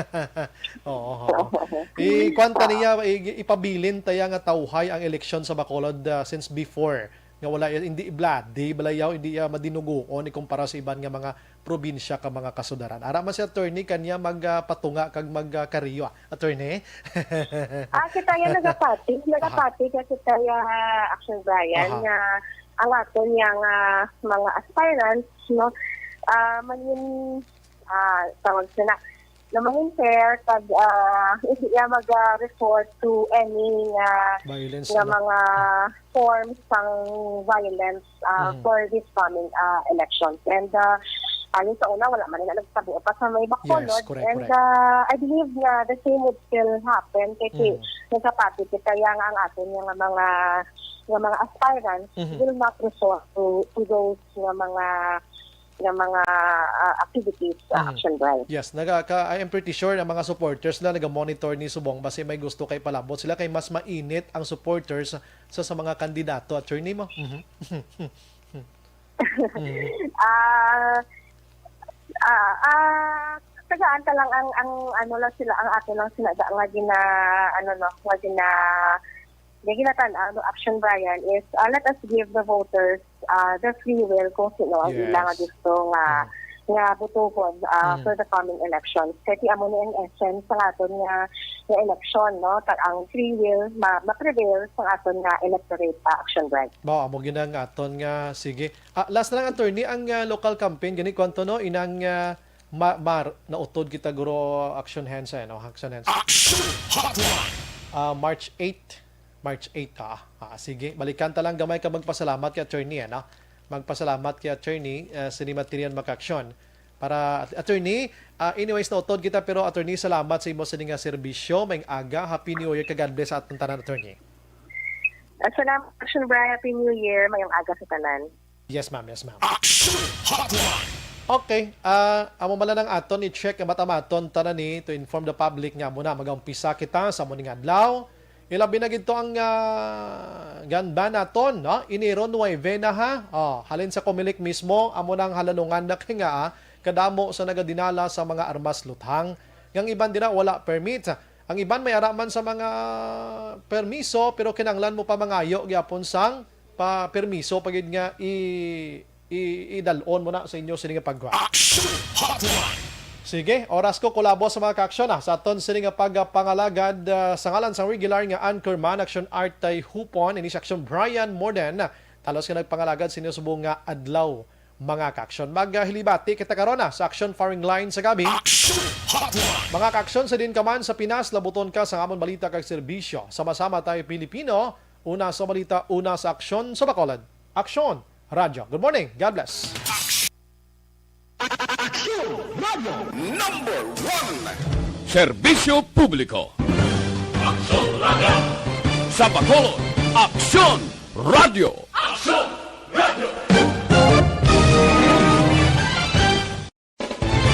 Oo, oo. I-, kuan ta niya, i-, ipabilin taya nga tawhay ang eleksyon sa Bacolod, ah, since before nga wala, hindi bloody, balayaw, hindi, ah, madinuguon ikumpara sa iban nga mga probinsya ka mga kasudaran. Ara man si attorney kanya mag, ah, patunga kag mag, ah, kariyo, ah. Attorney? Ah, kita yan nagapati. Aha. Nagapati ka kita ya, Action Brian, Aha. nga ang aton yang, ah, mga aspirants, no, ah, mangin-, ah, tawag sila, na mangin-fair, kag, ah, hindi ya mag-resort to any, ah, Violence, nga ano? mga forms sang violence, ah, Mhm. for this coming, ah, elections. And, ah, ayon sa una, wala man na nagtabo pa sa may Bacolod. Yes, correct, And, correct. ah, I believe na the same would still happen. Kasi Mhm. nagkapati kita ya nga ang aton nga mga, nga mga aspirants Mhm. will not resort to, to those nga mga, nga mga, ah, activities, ah, Mhm. Action Brian. Yes, naga-, ka, I am pretty sure ang mga supporters na naga-monitor ni subong basi may gusto kay palabot sila kay mas mainit ang supporters sa, sa mga kandidato, attorney mo. Mhm. Mhm. Ah, ah, ah, tagaan ta lang ang, ang ano lang sila, ang ato lang sila da-, nga gina-, ano, no, nga gina-, nga ginatan-aw, no, Action Brian, is, ah, let us give the voters, ah, the free will kung sino ang Yes. ila nga gusto nga, Mhm. nga butuhon, ah, Mhm. for the coming elections. Kay amo ni ang essence sa aton nga, nga election, no? Kag ang free will ma-, ma-prevail sa aton nga electorate, ah, Action Brian. Ba, amo gyud ang aton nga, sige. Ah, last na lang, attorney, ang, ah, local campaign gani, kwanto, no, inang, ah, ma-, mar-, nautod kita, guro, Action Hands, eh, no? Action Hands. Action Hotline. Ah, March eight. March eight, ah. Ah, sige, balikan ta lang gamay ka magpasalamat kay attorney, ano? Magpasalamat kay attorney, ah, sini Materian Makaksyon. Para, attorney, ah, anyways, nautod kita, pero attorney, salamat sa imo sini nga serbisyo. Maayong aga, Happy New Year, kag God bless sa aton tanan, attorney. Ah, salamat, Action Brian. Happy New Year. Maayong aga sa tanan. Yes, ma'am. Yes, ma'am. Action Hotline. Okay. Ah, amo man lang aton i-check ang matamaton tanan ni to inform the public nga amo na mag-umpisa kita sa amo ning adlaw. Ilabi na gid to ang, ah, gun ban naton, no? Enero nuebe na, ha. Oh, halin sa Comelec mismo, amo nang halanungan na kay nga, ah, kadamo sa nagadinala sa mga armas luthang. Ang iban dira wala permit. Ang iban may ara man sa mga permiso, pero kinahanglan mo pa mangayo gyapon sang pa permiso pa gid nga i-, i-, idal-on mo na sa inyo sini nga pagkuha. Action Hotline. Sige, oras ko kulabo sa mga ka-aksyon, ah, sa aton sini nga pagpangalagad, ah, sa ngalan sang regular nga anchorman, Action Artay Hupon, ini si Action Brian Morden. Talos nga nagpangalagad sa inyo subong nga adlaw, mga ka-aksyon. Maghilibati kita karon, ah, sa Action Firing Line sa gabi. Action Hotline. Mga ka-aksyon, sa din ka man sa Pinas, labuton ka sa amon balita kag serbisyo. Sama-sama tayo, Pilipino. Una sa balita, una sa aksyon sa Bacolod. Aksyon Radyo. Good morning. God bless. Aksyon Radyo number one. Serbisyo publiko. Aksyon Radyo. Sa Bacolod, Aksyon Radyo. Aksyon